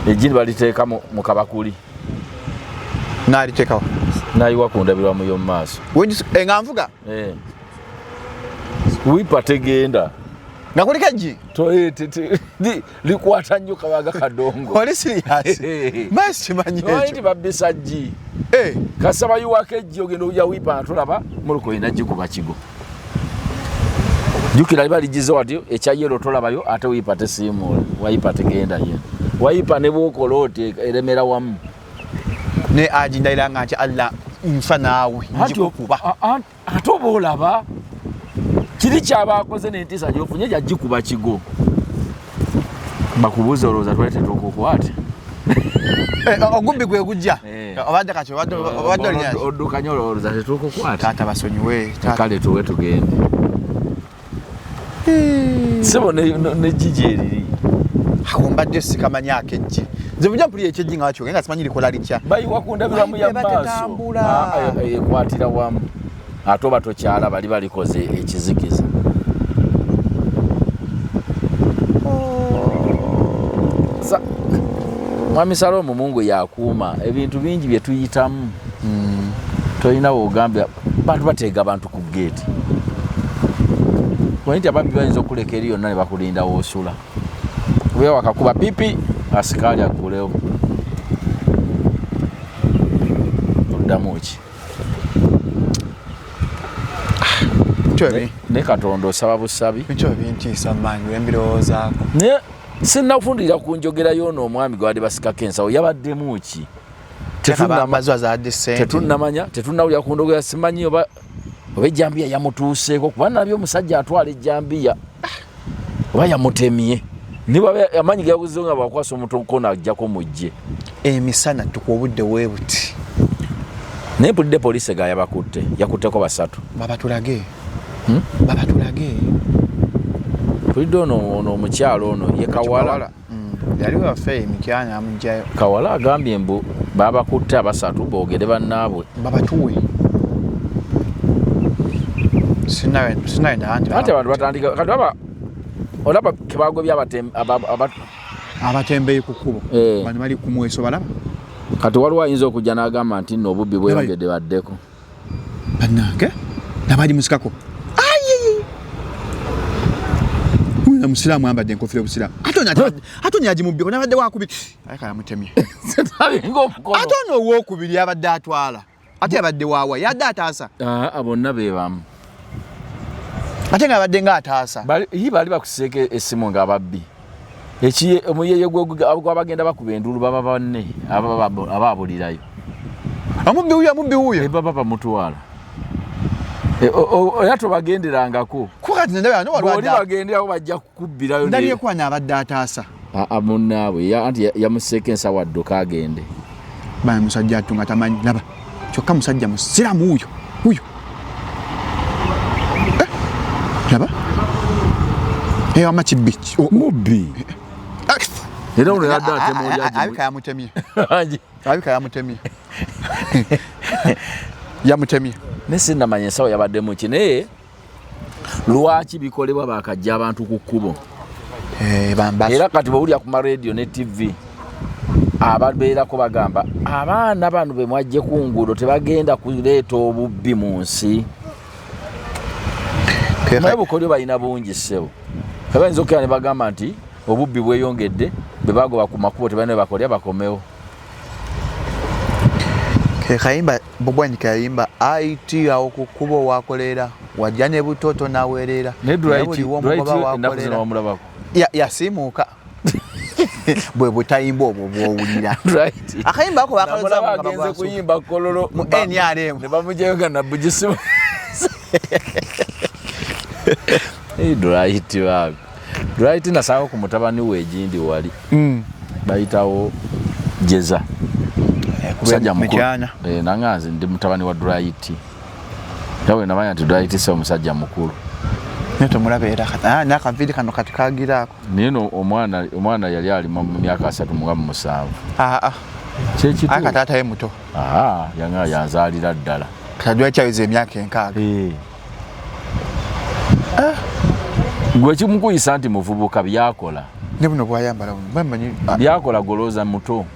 eggi ne baliteeka mu kabakuli. N'aliteekawo. N'ayiwa ku ndabirwamu y'omu maaso. Nga nvuga? Wipa tegenda. Nga kuliko eggi? Likwata nnyo kabaga kadongo. Oli serious? Mba simanyi ekyo. Omanyi nti babbisa ggi. Kasita bayiwako eggi ogenda ojja wipa nga tolaba mmotoka olina gikuba kigo. Jjukira liba ligize wati ekya yellow tolabayo, ate wipa tesiimuula, wayipa tegenda ye. Wayipa ne bw'okola oti eremera wamu. Ne agindayira nga nti Allah nfa naawe ngikukuba. Ate oba olaba kiri ky'aba akoze n'entiisa gy'ofunye gyagikuba kigo. Bakubuuza olowooza twali tetukukwate. Ogubbi gwe gujja. Obadde kati obadde olina. Odduka nnyo olowooza tetukukwate. Taata basonyiwe. Kale tuwe tugende. Ssebo n'ejjiji eriri. Ako mbadde sikamanya ak'eggi. Nze bujja mpulira ekyeggi nga bakyogera nga simanyi likola litya. Bayiwa ku ndabirwamu ya maaso. Ekwatira wamu. Ate oba tokyala bali balikoze ekizikiza. Mwami Salomu, Mungu yakuuma ebintu bingi bye tuyitamu. Tolina w'ogambye bantu bateega abantu ku geeti. Omanyi nti ababbi bayinza okuleka eri yonna ne bakulinda w'osula. Obeera wakakuba pipi asikaali aggulewo. Oddamu ki? Ne Katonda osaba busabi. Bintu ebintiisa maanyi bwe mbirowoozaako. Naye sinnafundira ku njogera y'ono omwami gw'abadde basikako ensawo yabaddemu ki? Tetunnamanya, tetunnawulira ku ndogera, simanyi oba ejjambiya yamutuuseeko, kuba nalabye omusajja atwala ejjambiya oba yamutemye. Niba amaanyi gayaguzeewo nga bw'akwasa omukono ajjako mujje. Emisana tukuwa obudde weebuti. Naye mpulidde poliisi egaya bakutte, yakutteko 3. Babatulage. Babatulage. Mpulidde ono omukyalo ono ye Kawala. Yali waffe emikyana amuggyayo. Kawala agambye mbu babakutte 3 boogere bannaabwe. Babatuwe. Sinnawe anti. Anti abantu batandika kati baba olaba kebagobye abatembeyi ku kkubo. Bano bali ku mweso balaba. Kati waliwo ayinza okujja n'agamba nti nno obubbi bweyongedde baddeko. Bannange nabali musikako. Ayi! Mwana musiraamu ambadde enkofiira y'obusiraamu. Ate ono yagimubbye, nabadde wakubiri. Aleka yamutemye. Ate ono owookubiri abadde atwala. Ate yabadde waawa, yadde ataasa. Bonna be bamu. Ate nga abadde ng'ataasa. Bali bakuseeko essimu ng'ababbi. Omuyeye gw'abagenda bakuba enduulu baba banne abaabulirayo. Omubbi wuuyo, omubbi wuuyo. Baba bamutwala. Era tobagenderangako. Kuba kati ndabye wano waliwo Bw'oli bagenderako bajja kukubbirayo. Ndabye ko wano abadde ataasa. Munnaabwe anti yamuseeko ensawo adduka agende. Bana musajja atu nga tamanyi, laba. Kyokka musajja musiraamu wuuyo, wuuyo. Laba. Wamma kibbi. Mubbi. Era ono yadde atema oli agimu. Abika yamutemye. Abika yamutemye. Yamutemye. Ne sinnamanya ensawo yabaddemu ki, naye lwaki bikolebwa bakajja abantu ku kkubo? Era kati bw'owulira ku ma-radio ne TV ababeerako bagamba abaana bano be mwajje ku nguudo tebagenda kuleeta obubbi mu nsi. Naye bukolyo balina bungi ssebo. Bayinza okukera ne bagamba nti obubbi bweyongedde, bwe bagoba ku makubo tebalina bwe bakolera bakomewo. Ke kayimba Bobi Wine kayimba it awo ku kkubo wakolera wajja ne butoto nawerera. Naye Naye buli womugoba ennaku zino wakolera wamulabako? Yasiimuuka bwe butayimba obwo bwowulira. Right. Akayimba ako Namulaba bakalozaamu nga agenze bagwasuka. kuyimba Kololo Mu NRM. ne bamugyayo nga nabugisimu. Right, baabi right, nasanga ku mutabani we egindi wali bayitawo Jeza, musajja mukulu. Mityana. Eh, nanga nze ndi mutabani wa Drit, era bwe namanya nti Drit si omusajja mukulu. Naye tomulaba era n'akaviiri kano kati kagiraako. Naye no omwana yali ali mu myaka 37. Aa. Kyekituufu. Aka taata ye muto. Aha, yanga yanzaalira ddala. Kati kyaweza emyaka 60. Eh. Gwe kimukuyisa nti muvubuka byakola. Ne buno bwayambala buno bamanyi. Byakola golooza muto,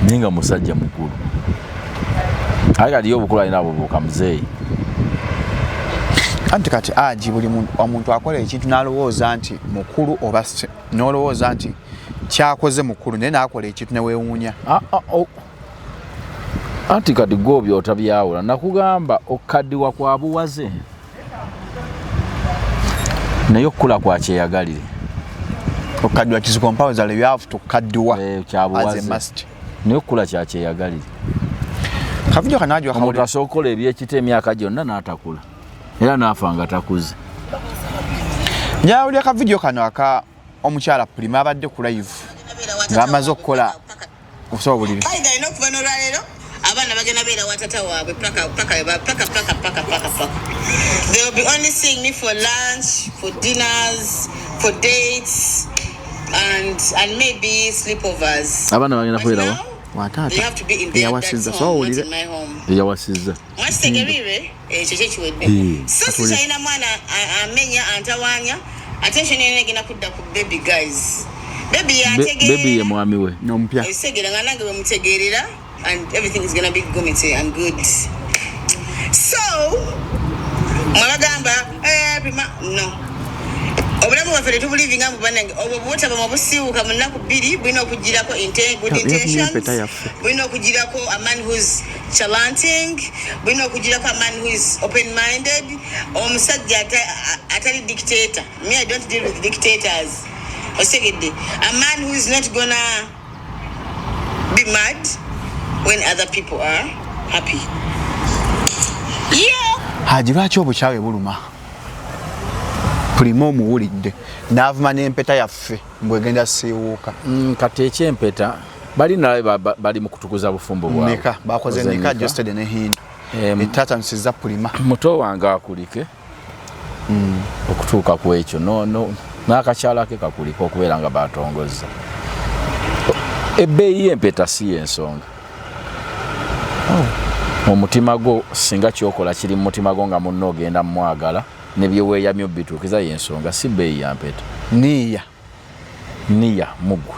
naye nga musajja mukulu. Aye kati ye obukulu alina bubuuka muzeeyi. Anti kati aji buli omuntu akola ekintu n'alowooza nti mukulu oba n'olowooza nti kyakoze mukulu, naye n'akola ekintu ne weewuunya. Ah, ah, oh. Anti kati gwe obyo otabyawula, nakugamba okukaddiwa kwa buwaze, naye okukula kwa kyeyagalire. Okukaddiwa kizikompounds, you have to kaddiwa. Eh, kya buwaze. As a must. Naye okukula kya kyeyagalire. Kavidiyo kano aji Omuntu wakawulira. asobola okukola ebyekita emyaka gyonna n'atakula, era n'afa nga takuze. Njawulira kavidiyo kano aka omukyala Pulima abadde ku live ng'amaze okukola okusoba obuliri. Bayiga alina okuva n'olwaleero abaana bagenda beera wa tata waabwe paka paka paka paka paka paka paka. They will be only seeing me for lunch, for dinners, for dates and maybe sleepovers. Abaana bagenda But kubeera wa? now, Wa taata. they have to be in their dad's Eyawasizza. home, So not owulire. in my home. Eyawasizza. Mwakitegereire ekyo kyekiwedde. So sikyalina mwana amenya antawaanya, attention yena egenda kudda ku baby guys. Baby Bebi ye yategeerera. mwami we. N'omupya. Ekitegeera nga nange bwe mutegeerera and everything is gonna be gomiti and good. So mwabagamba eh, Prima no, obulamu bwaffe tetubulivinga mu bannange, obwo butaba mu busiiwuka mu nnaku 2 bulina okugirako good Yafunye intentions, empeta yaffe. bulina okugirako a man who's chalanting, bulina okugirako a man who is open minded, omusajja atali dictator. Me, I don't deal with dictators. Otegedde? A man who is not gonna be mad when other people are happy. Yeah. Haji, lwaki obukyawe buluma? Pulima omuwulidde n'avuma n'empeta yaffe mbwegenda siiwuuka. Kati ekyempeta bali naye bali mu kutukuza bufumbo bwabwe. Nika bakoze Bakoze nika nika. Josted ne Hindu etatanisiza Pulima. Muto wange akulike okutuuka ku ekyo n'akakyala ke kakulike okubeera nga batongozza. Ebbeeyi y'empeta si y'ensonga. Omutima gwo singa kyokola kiri mu mutima gwo nga munno ogenda mumwagala ne byeweeyamye obituukiza, y'ensonga, si bbeeyi ya mpeta. Niiya. Niya mugwe.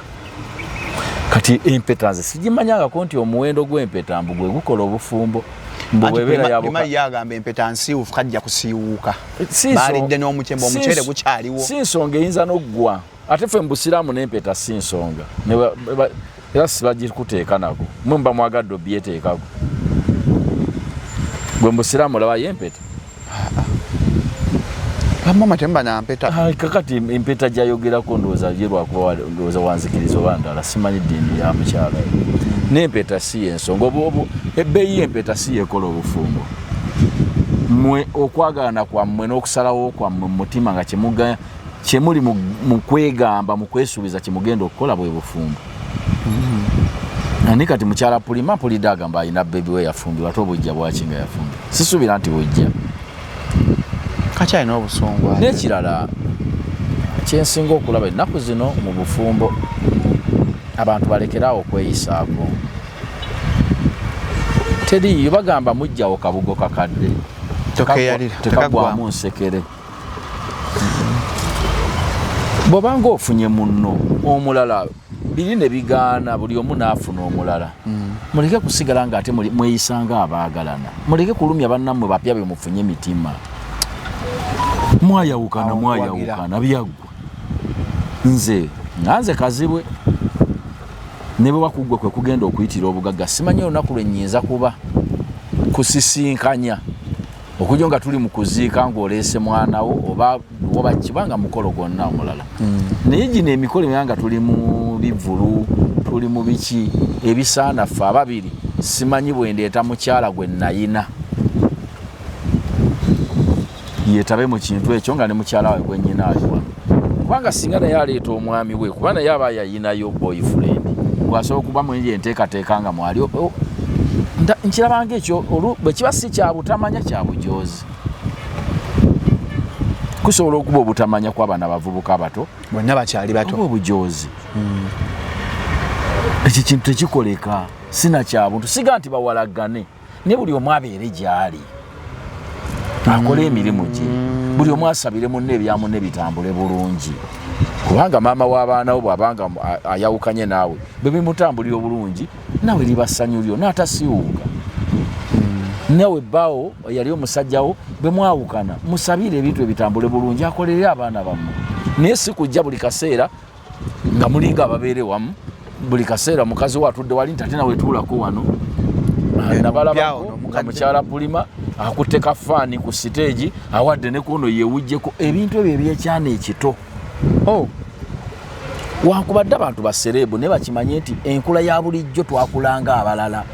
Kati empeta nze sigimanyangako nti omuwendo gw'empeta mbu gwe gukola obufumbo, mbu Anti bwebeera Prima yabuka. ye agamba empeta nsiiwufu kajja kusiiwuuka. Si Baalidde n'omucembe, omuceere gukyaliwo. Si nsonga, eyinza n'oggwa. Ate ffe mu busiraamu n'empeta si nsonga. Era sibagikuteeka nako, mwe muba mwagadde obyeteekako. Gwe mu busiraamu olabayo empeta? Bamama temuba na mpeta. Ai, kakati empeta gyayogerako ndowooza ye lwakuba ndowooza wanzikiriza oba ndala, simanyi ddiini ya mukyala. N'empeta si yensonga. Ebbeeyi y'empeta si yekola obufumbo. Mmwe okwagalana kwammwe n'okusalawo kwammwe mu mutima nga kyemuli mu kwegamba, mu kwesuubiza kyemugenda okukola bwe bufumbo. Ani kati mukyala Pulima mpulidde agamba alina bebi we yafumbirwa, ate obujja bwaki nga yafumbirwa? Sisuubira nti bujja. Kakyalina obusungu ate. N'ekirala kyensinga okulaba ennaku zino mu bufumbo, abantu balekeraawo okweyisaako. Teriiyo bagamba mujjawo kabugo kakadde. Tokeyalira, tekaggwamu tekaggwamu. Nsekere. Bw'obanga ofunye munno omulala, biri ne bigaana, buli omu n'afuna omulala, muleke kusigala ng'ate mweyisanga abaagalana. Muleke kulumya bannammwe bapya be mufunye mitima. Mwayawukana, Awo mwayawukana, byaggwa. Nze nga nze Kazibwe. Ne bwe bakuggwe kwe kugenda okuyitira obugagga, simanyi olunaku lwe nnyinza kuba kusisinkanya okujja nga tuli mu kuziika ng'oleese mwana wo oba oba kibanga mukolo gwonna omulala. Naye gino emikolo emala nga tuli mu bivvulu, tuli mu biki ebisaana ffe ababiri, simanyi bwe ndeeta mukyala gwe nayina yeetabe mu kintu ekyo nga ne mukyala we gwe nnyina ali wano, kubanga singa naye aleeta omwami we, kuba naye aba yayinayo boyfriend gwasobola okuba mwenje enteekateeka nga mwali nkirabanga ekyo bwe kiba si kya butamanya, kya bujoozi. Kusobola okuba obutamanya kw'abaana abavubuka abato bonna bakyali bato, oba obujoozi. Ekyo kintu tekikoleka, sina kya buntu. Siga nti bawalagane, naye buli omu abeere gy'ali akole emirimu gye, buli omu asabire munne ebya munne bitambule bulungi, kubanga maama w'abaana wo bw'abanga ayawukanye naawe, bwe bimutambulira obulungi naawe liba ssanyu lyo n'atasiiwuuka. Nawe bbaawo yali omusajjawo bwe mwawukana, musabire ebintu ebitambule bulungi, akolerere abaana bammwe, naye si kujja buli kaseera nga mulinga ababeere wamu buli kaseera, mukazi we atudde wali nti ate nawe tuulako wano. Nabalabako nga mukyala Pulima akutte ka faani ku siteegi, awadde ne kuno yewujjeko ebintu ebyo ebyekyana ekito. Oh. Wankubadde abantu basereebu, naye bakimanye nti enkula ya bulijjo twakulanga abalala,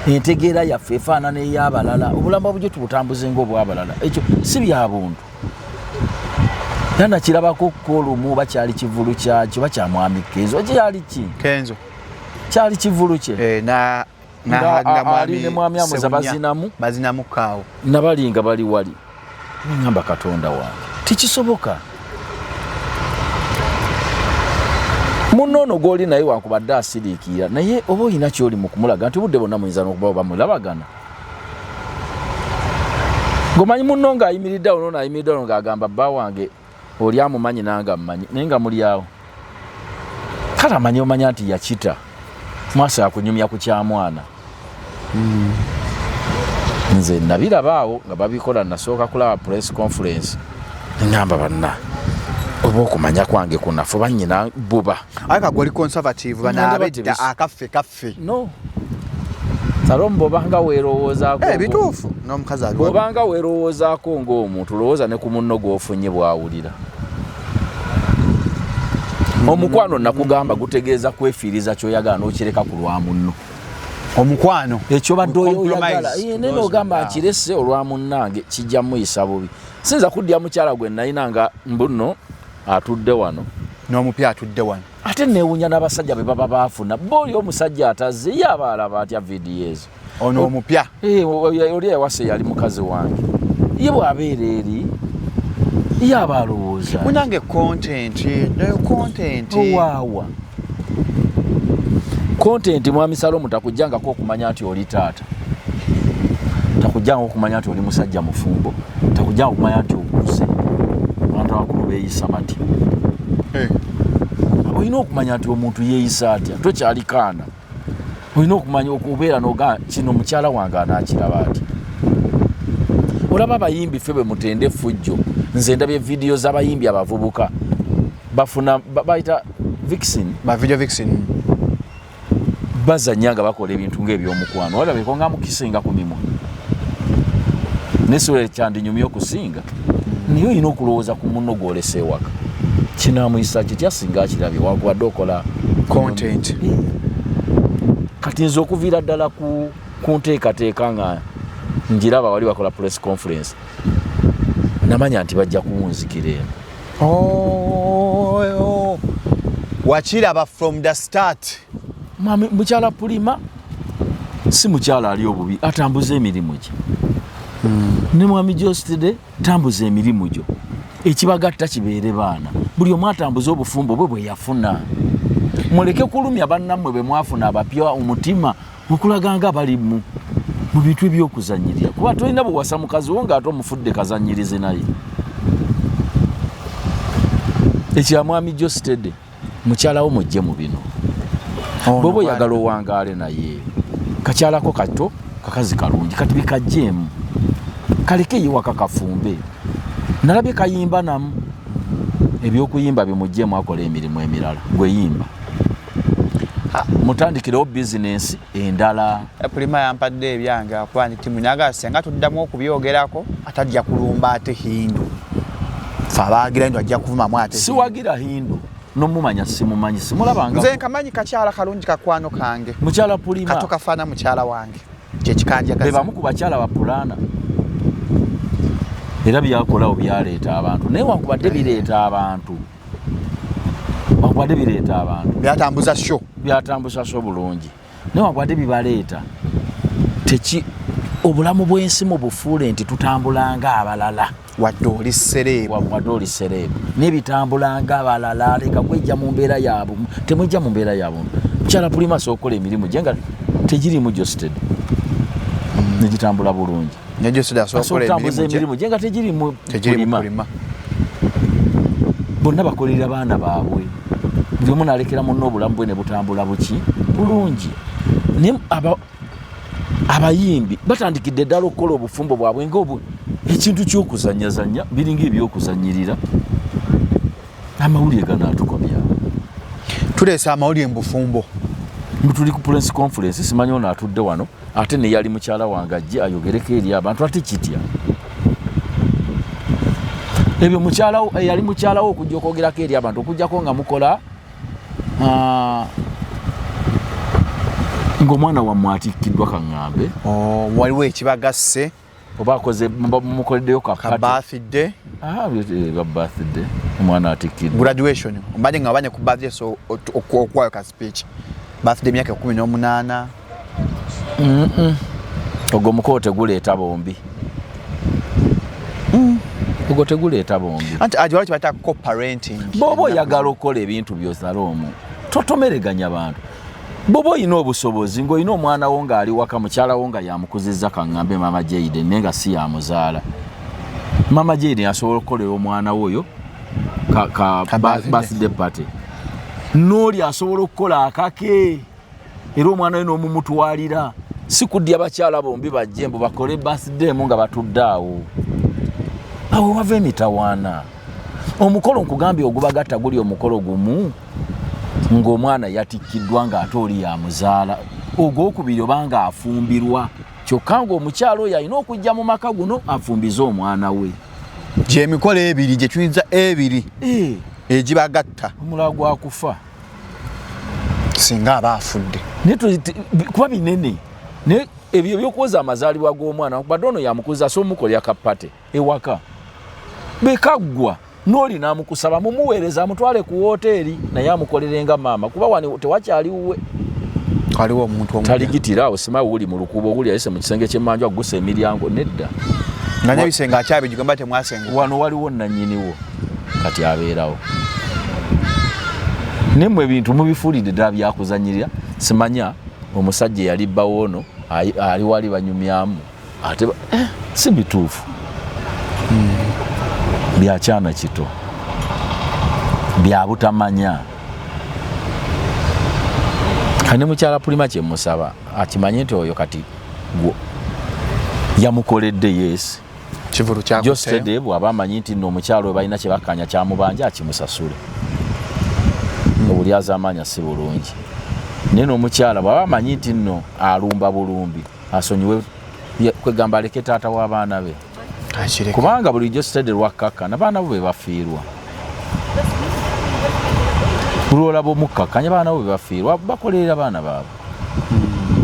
entegeera yaffe efaanana ey'abalala, obulamu bwa bulijjo tubutambuze ng'obwabalala. Ekyo si bya buntu. Era nakirabako ko olumu, oba kyali kivulu kyakyo, oba kya mwami Kenzo, kyali ki? Kenzo. Kyali kivulu kye. Eh, na Nga ali ne mwami Amuza bazinamu. Bazinamu kaawo. Nabali nga bali wali, ngamba Katonda wange, tekisoboka. Munno ono gw'oli naye wankubadde asiriikirira, naye oba olina kyoli mu kumulaga nti obudde bwonna muyinza n'okuba oba mulabagana ng'omanyi munno ng'ayimiridde awo, noono ayimiridde awo ng'agamba bba wange oli amumanyi nange amumanyi, naye nga muli awo kale amanyi omanya nti yakita mwasa akunyumya ku kya mwana. Nze nabiraba awo nga babikola, nasooka kulaba press conference, ngamba banna oba okumanya kwange kunafu banyina buba. Aye kagwe oli conservative, bano Ngamba abedda akaffe kaffe. No, Salomu, bw'obanga weerowoozaako Eh, bituufu n'omukazi aliwo. Bw'obanga weerowoozaako ng'omuntu, lowooza ne ku munno gw'ofunye bw'awulira. Omukwano nakugamba gutegeeza kwefiiriza ky'oyagala n'okireka ku lwa munno. Omukwano ekyo badde Compromise. oyagala naye n'ogamba nkirese olwa munnange, kijja muyisa bubi. Siyinza kuddya mukyala gwe nalina nga mbuno atudde wano n'omupya atudde wano. Ate neewunya n'abasajja be baba baafuna bo, oli omusajja atazze ye aba alaba atya vidiyo ezo? Ono omupya. Oli ewase yali mukazi wange, ye bw'abeera eri ye aba alowooza Munange, content nayo content. Owaawa content. Mwami Salomu, takujjangako okumanya nti oli taata, takujjanga okumanya nti oli musajja mufumbo, takujjanga okumanya nti okuze. Abantu abakulu beeyisa batya? Olina okumanya nti omuntu yeeyisa atya, tokyali kaana. Olina okumanya okubeera noga kino mukyala wange anaakiraba atya. Olaba abayimbi ffe bwe mutenda effujjo, nze ndabye vidiyo z'abayimbi abavubuka bafuna bayita vixen. Ba video vixen. Bazanya nga bakola ebintu ng'ebyomukwano, walabeko nga mukisinga ku mimwa nesula kyandinyumye okusinga, naye olina okulowooza ku munno gw'olesa ewaka, kinamuyisa kitya singa akirabye wankubadde okola content. Kati nze okuviira ddala ku nteekateeka nga njiraba wali bakola press conference, namanya nti bajja kuwunzikira eno. Oh. Wakiraba from the start. Mwami mukyala Pulima si mukyala ali obubi, atambuza emirimu gye. Ne mwami Jostede, tambuza emirimu gyo, ekibagatta kibeere baana. Buli omu atambuze obufumbo bwe bwe yafuna, muleke kulumya bannammwe bwe mwafuna abapya omutima okulaga nga bali mu bintu ebyokuzanyirira, kuba tolina bwewasa mukazi wo ng'ate omufudde kazanyirizi. Naye ekya mwami Jostede, mukyalawo mujje mu bino. Bw'oba oyagala owangaale naye, kakyalako kato, kakazi kalungi, kati bikajjeemu, kaleke yewaka kafumbe. Nalabye kayimba namu ebyokuyimba, bimugjeemu akole emirimu emirala. Gwe yimba. Mutandikirewo bizinensi endala. Pulima yampadde ebyange akuba nti timu senga tuddamu okubyogerako atajja kulumba ate Hindu. Fe abaagira Hindu ajja kuvumamu ate. Siwagira Hindu, nomumanya simumanyi, simulabanga. Nze nkamanyi kakyala kalungi kakwano kange. Mukyala Pulima kato kafaana mukyala wange kyekikanjagaza. Be bamu ku bakyala ba Pulana era byakolawo byaleeta abantu, naye wankubadde bireeta abantu, wankubadde bireeta abantu byatambuza sho, byatambuza sho bulungi, naye wankubadde bibaleeta teki obulamu bw'ensi mu bufuule nti tutambulanga abalala. Wadde oli sereebu, wadde oli sereebu n'ebitambulanga abalala, leka kwejja mu mbeera yaabwe, temwejja mu mbeera yaabwe. Mukyala Pulima asobola okukola emirimu gye nga tegirimu Josted negitambula bulungi. Ne Josted asobola okukola emirimu gye nga tegirimu Pulima. Bonna bakolerera baana baabwe, buli omu n'alekera munne obulamu bwe ne butambula buki bulungi. Naye abayimbi batandikidde ddala okukola obufumbo bwabwe nga ekintu ky'okuzannyazannya, biringa ebyokuzannyirira. Amawulire gano atukomya, tuleese amawulire mu bufumbo. Tuli ku press conference, simanyi ono atudde wano ate neyali mukyala wange ajje ayogereko eri abantu ate kitya ebyo mukyalawo yali mukyalawo okujja okwogerako eri abantu okujjako nga mukola ng'omwana wammwe atikkiddwa kaŋŋambe. Waliwo ekibagasse oba akoze mukoleddeyo ka birthday. Ba birthday omwana atikkiddwa graduation mbadde nga banye ku birthday, so okuwayo ka speech birthday myaka 18. Ogwo omukolo teguleeta bombi. Ogwo teguleeta bombi. Anti ajiwala kibayita co-parenting. Bw'oba oyagala okukola ebintu by'osala omu, totomereganya bantu. Bw'oba olina obusobozi ng'olina omwana wo ng'ali waka, mukyala wo nga yamukuzizza, kaŋŋambe Mama Jaden, naye nga si yamuzaala. Mama Jaden asobola okukolera omwana wo oyo ka birthday party. N'oli asobola okukola akake era omwana we n'omumutwalira. Si kuddya bakyala bombi bajje mbu bakole birthday mu nga batudde awo. Awo wava emitawaana. Omukolo nkugambye ogubagatta guli omukolo gumu ng'omwana yatikkiddwa ng'ate oli yamuzaala, ogwokubiri oba ng'afumbirwa, kyokka ng'omukyala oyo alina okujja mu maka guno afumbize omwana we. Gy'emikolo ebiri gye tuyinza ebiri egibagatta. Omulala gwakufa singa aba afudde. Kuba binene naye ebyo ebyokuwoza amazaalibwa g'omwana badde ono yamukuza so omukolera kapate ewaka bekaggwa n'oli n'amukusaba mumuweereza amutwale ku woteeri naye amukolerenga maama, kuba wano tewakyaliwuwe. Waliwo omuntu omupya. Taligitira awo simanyi wuli mu lukuubo wuli ayise mu kisenge ky'emmanju aggusa emiryango nedda. Nga n'ebisenge akyabigamba temwasenguka. Wano waliwo nnannyiniwo kati abeerawo. Naye mmwe ebintu mubifuulidde ddala byakuzannyirira. Simanya omusajja eyali bbawo ono ali wali banyumyamu ate si bituufu. Byakyana kito byabutamanya. Kane mukyala Pulima kye musaba akimanye nti oyo kati yamukoledde yes. Kivulu kyakutte. Josted bw'aba amanyi nti nno omukyalo we balina kye bakkaanya kyamubanja akimusasule. Obulyazaamaanya si bulungi. Naye n'omukyala bw'aba amanyi nti nno alumba bulumbi asonyiwe, kwegamba aleke taata w'abaana be. Kubanga bulijjo Josted lwakkakkana baana bo be bafiirwa. Buli olaba omukkakkanya baana bo be bafiirwa, bakolerera baana baabwe.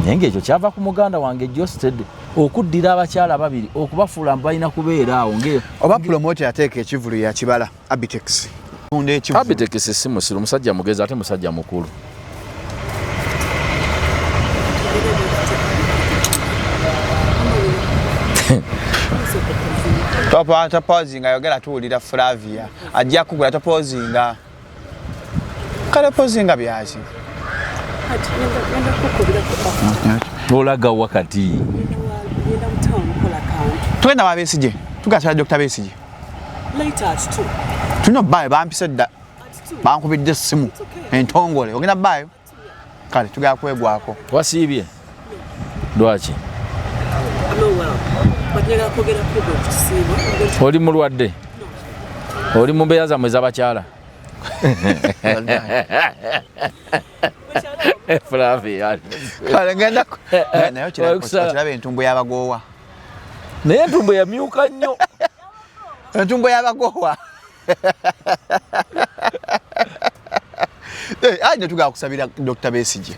Naye ng'ekyo kyava ku muganda wange Josted okuddira abakyala babiri okubafuula mbu balina kubeera awo oba promoter yateeka ekivulu yakibala Abitex. Abitex si musiru, musajja mugezi ate musajja mukulu. Topozinga yogera tuwulira Flavia ajja kugula topozinga. Kale pozinga byaki? Olaga wakati. Tugenda wa Besigye. Tugasala Dr. Besigye. Tulina obbaayo bampise dda. Bankubidde essimu entongole. Ogenda bbaayo? Kale tugenda kwegwako. Wasiibye? Lwaki? Oli mulwadde? Oli mu mbeera zammwe ez'abakyala? Flavia. Kale ngenda naye okiraba entumbo y'abagoowa. Naye entumbo yamyuka nnyo. Entumbo y'abagoowa. Ayi netugala kusabira Dr. Besigye.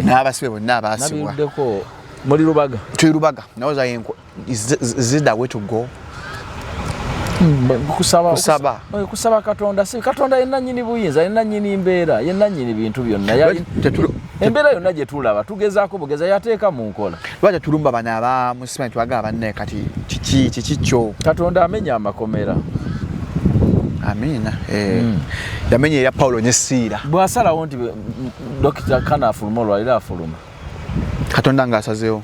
N'abasibe bonna abaasibwa. Nabiruddeko muli Lubaga. Tuli Lubaga. Nawoza yenko is it the way to go? Kusaba. Kusaba Katonda. Si Katonda yenna nnyini buyinza, yenna nnyini mbeera, yenna nnyini bintu byonna. Embeera yonna gye tulaba tugezaako bugeza yateeka mu nkola. Lwaki tulumba bano abamusiba ne twagala banne kati kiki kiki kyo? Katonda amenya amakomera. Amiina. Yamenya era Paulo ne Siira. Bw'asalawo nti Dokita Kana afuluma olwaliro afuluma. Katonda ng'asazeewo.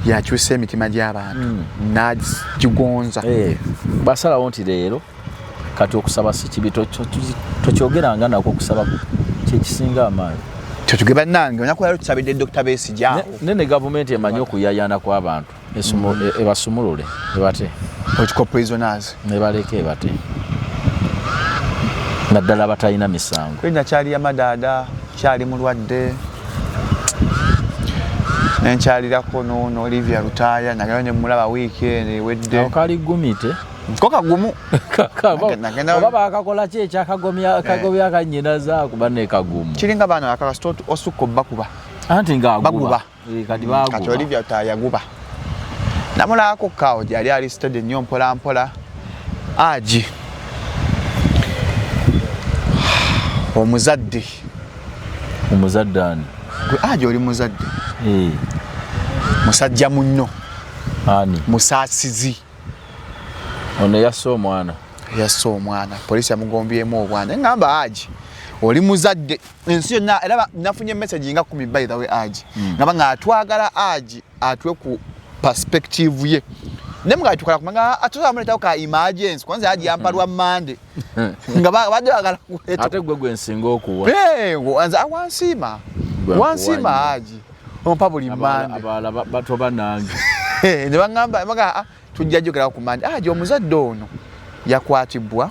Yakyusa emitima gy'abantu n'agigonza. Bw'asalawo nti leero kati okusaba si kibi, tokyogeranga nako okusaba kyekisinga amaanyi. Tetuge bannange olunaku lwaleero tusabidde Dr. Besigye awo. Nene gavumenti emanyi okuyayaana kw'abantu ebasumulule ebate. Political prisoners. Ebaleke ebate. Naddala abatalina misango. Kwenda kyali yamadaada, kyali mulwadde. Nenkyalirako n'ono Olivia Lutaaya nagenda ne mulaba wiiki eno ewedde. Awo kali gumite. Ko kagumu. Oba bakakola ki ekyakagomya kagobya kannyina zaako banne kagumu. Kiringa baana akakasita osukka obbakuba. Anti ng'aguba. Baguba. Kati baguba. Kati Olivia Lutaaya yaguba. Namulabako kaawo gyali ali steady nnyo mpola mpola. Aji. Omuzadde. Omuzadde ani? Gwe Aji oli muzadde. Musajja munno. Ani? Musaasizi. Ono yasse omwana. Yasse omwana. Poliisi yamugombyemu obwana. Ngamba Aji oli muzadde. Ensi yonna era nafunye message nga 10 by the way Aji. Ngamba nga atwagala Aji atwe ku perspective ye. Ne mga tukala kumanga atoza muletawo ka emergency kwanza Aji yampa lwa Monday. Nga badde bagala kuleta. Ate gwe gwe nsinga okuwa. Wanza wansiima. Wansiima Aji. Ompa buli Monday. Abalala batoba nange. Ne bangamba baga tujja jogera ku Monday. Aji omuzadde ono yakwatibwa.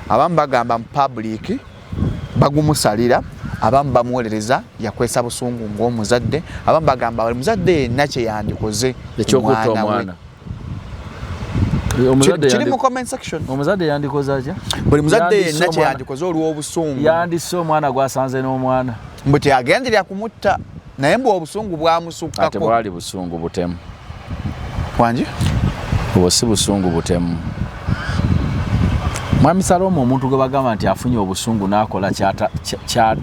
Abamu bagamba mu public bagumusalira, abamu bamuwolereza yakwesa busungu ng'omuzadde, abamu bagamba buli muzadde yenna kye yandikoze eky'okutta omwana. Kiri mu comment section. Omuzadde yandikoze atya? Buli muzadde yenna kye yandikoze olw'obusungu. Yandisse omwana gw'asanze n'omwana. Mbu teyagenderera kumutta naye mbu obusungu bwamusukkako. Ate bwali busungu butemu. Wangi? Obwo si busungu butemu. Mwami Salomo omuntu gwe bagamba nti afunye obusungu n'akola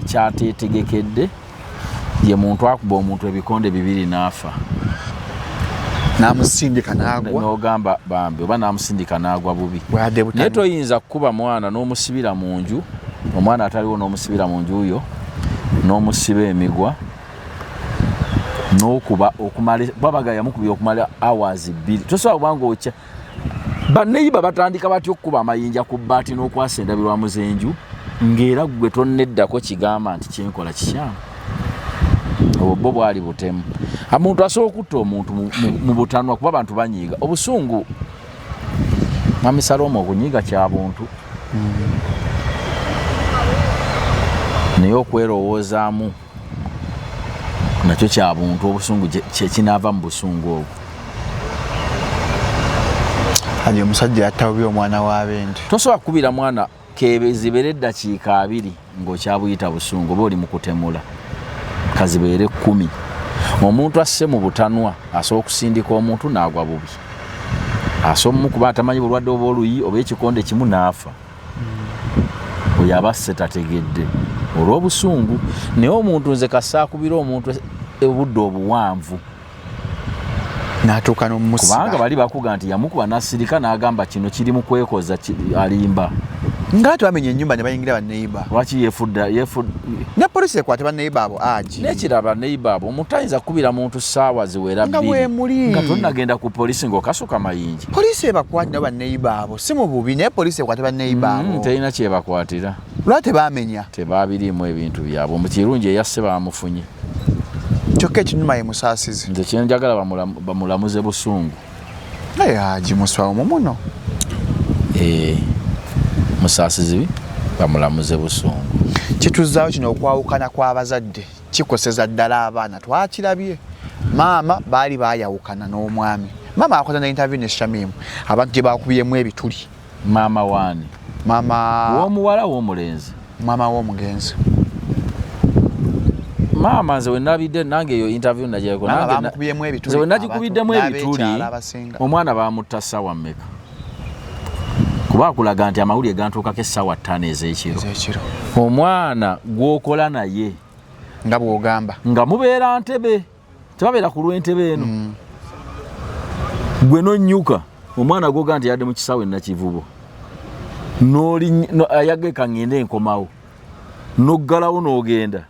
kyateetegekedde ye muntu akuba omuntu ebikonde bibiri n'afa. N'amusindika n'agwa. N'ogamba bambi oba n'amusindika n'agwa bubi. Naye toyinza kukuba mwana n'omusibira mu nju, omwana ataliwo n'omusibira mu nju yo, n'omusiba emigwa, n'okuba okumala babaga yamukubye okumala hours 2. Tosobola kubanga okya. Banneyiba batandika batya okukuba amayinja ku bbaati n'okwasa endabirwamu z'enju ng'era ggwe tonneddako kigamba nti kyenkola kikyamu. Obwo bwo bwali butemu. Omuntu asobola okutta omuntu mu butanwa kuba abantu banyiiga. Obusungu Mwami Salomo okunyiiga kya buntu. Naye okwerowoozaamu nakyo kya buntu. Obusungu kye kinaava mu busungu obwo. Aje omusajja yatta bubi omwana w'abendi. Tosobola kukubira mwana kezibeere eddakiika 20 ng'okyabuyita busungu oba oli mu kutemula. Kazibeere 10. Omuntu asse mu butanwa asobola okusindika omuntu n'agwa bubi. Asobola omukuba atamanyi bulwadde oba oluyi oba ekikonde kimu n'afa. Oyo aba asse tategedde olw'obusungu. Naye omuntu nze kasaakubira omuntu obudde obuwanvu n'atuuka n'omusiba. Kubanga bali bakuga nti yamukuba n'asirika n'agamba kino kiri mu kwekoza alimba. Nga twamenya ennyumba ne bayingira banneyiba. Lwaki yeefudda Ne poliisi ekwate banneyiba abo Aji. N'ekirala banneyiba abo omuntu ayinza kukubira muntu ssaawa ziwera Nga bbiri. bwemuli. Nga tonnagenda ku poliisi ng'okasuka mayinja. Poliisi ebakwate nabo banneyiba abo si mu bubi naye poliisi ekwate banneyiba abo. Terina kyebakwatira. Lwaki tebaamenya? Tebaabiriimu ebintu byabwe. Mu kirungi eyasse baamufunye. Kyokka ekinyuma ye musaasizi. Nze kye njagala bamulamuze busungu. Naye Haji muswawo muno. Musaasizi bi? Bamulamuze busungu. Kituzaawo kino okwawukana kw'abazadde kikoseza ddala abaana. Twakirabye, maama baali bayawukana n'omwami. Maama akoze ne interview ne Shamimu, abantu gye bakubyemu ebituli. Maama waani? Maama w'omuwala, w'omulenzi? Maama w'omugenzi. Maama nze wenabidde nange eyo interview nagyeko. Maama bamukubyemu ebituli. Nze wenagikubiddemu abantu ebituli. N'abekyalo abasinga. Omwana bamutta ssaawa mmeka? Kuba akulaga nti amawulire gantuukako essaawa 5 ez'ekiro. Ez'ekiro. Omwana gw'okola naye nga bw'ogamba nga mubeera ntebe, tebabeera ku lw'entebe eno, gwe nonnyuka omwana gwoga nti yadde mu kisaawe Nakivubo, ayageka ngende enkomawo, noggalawo n'ogenda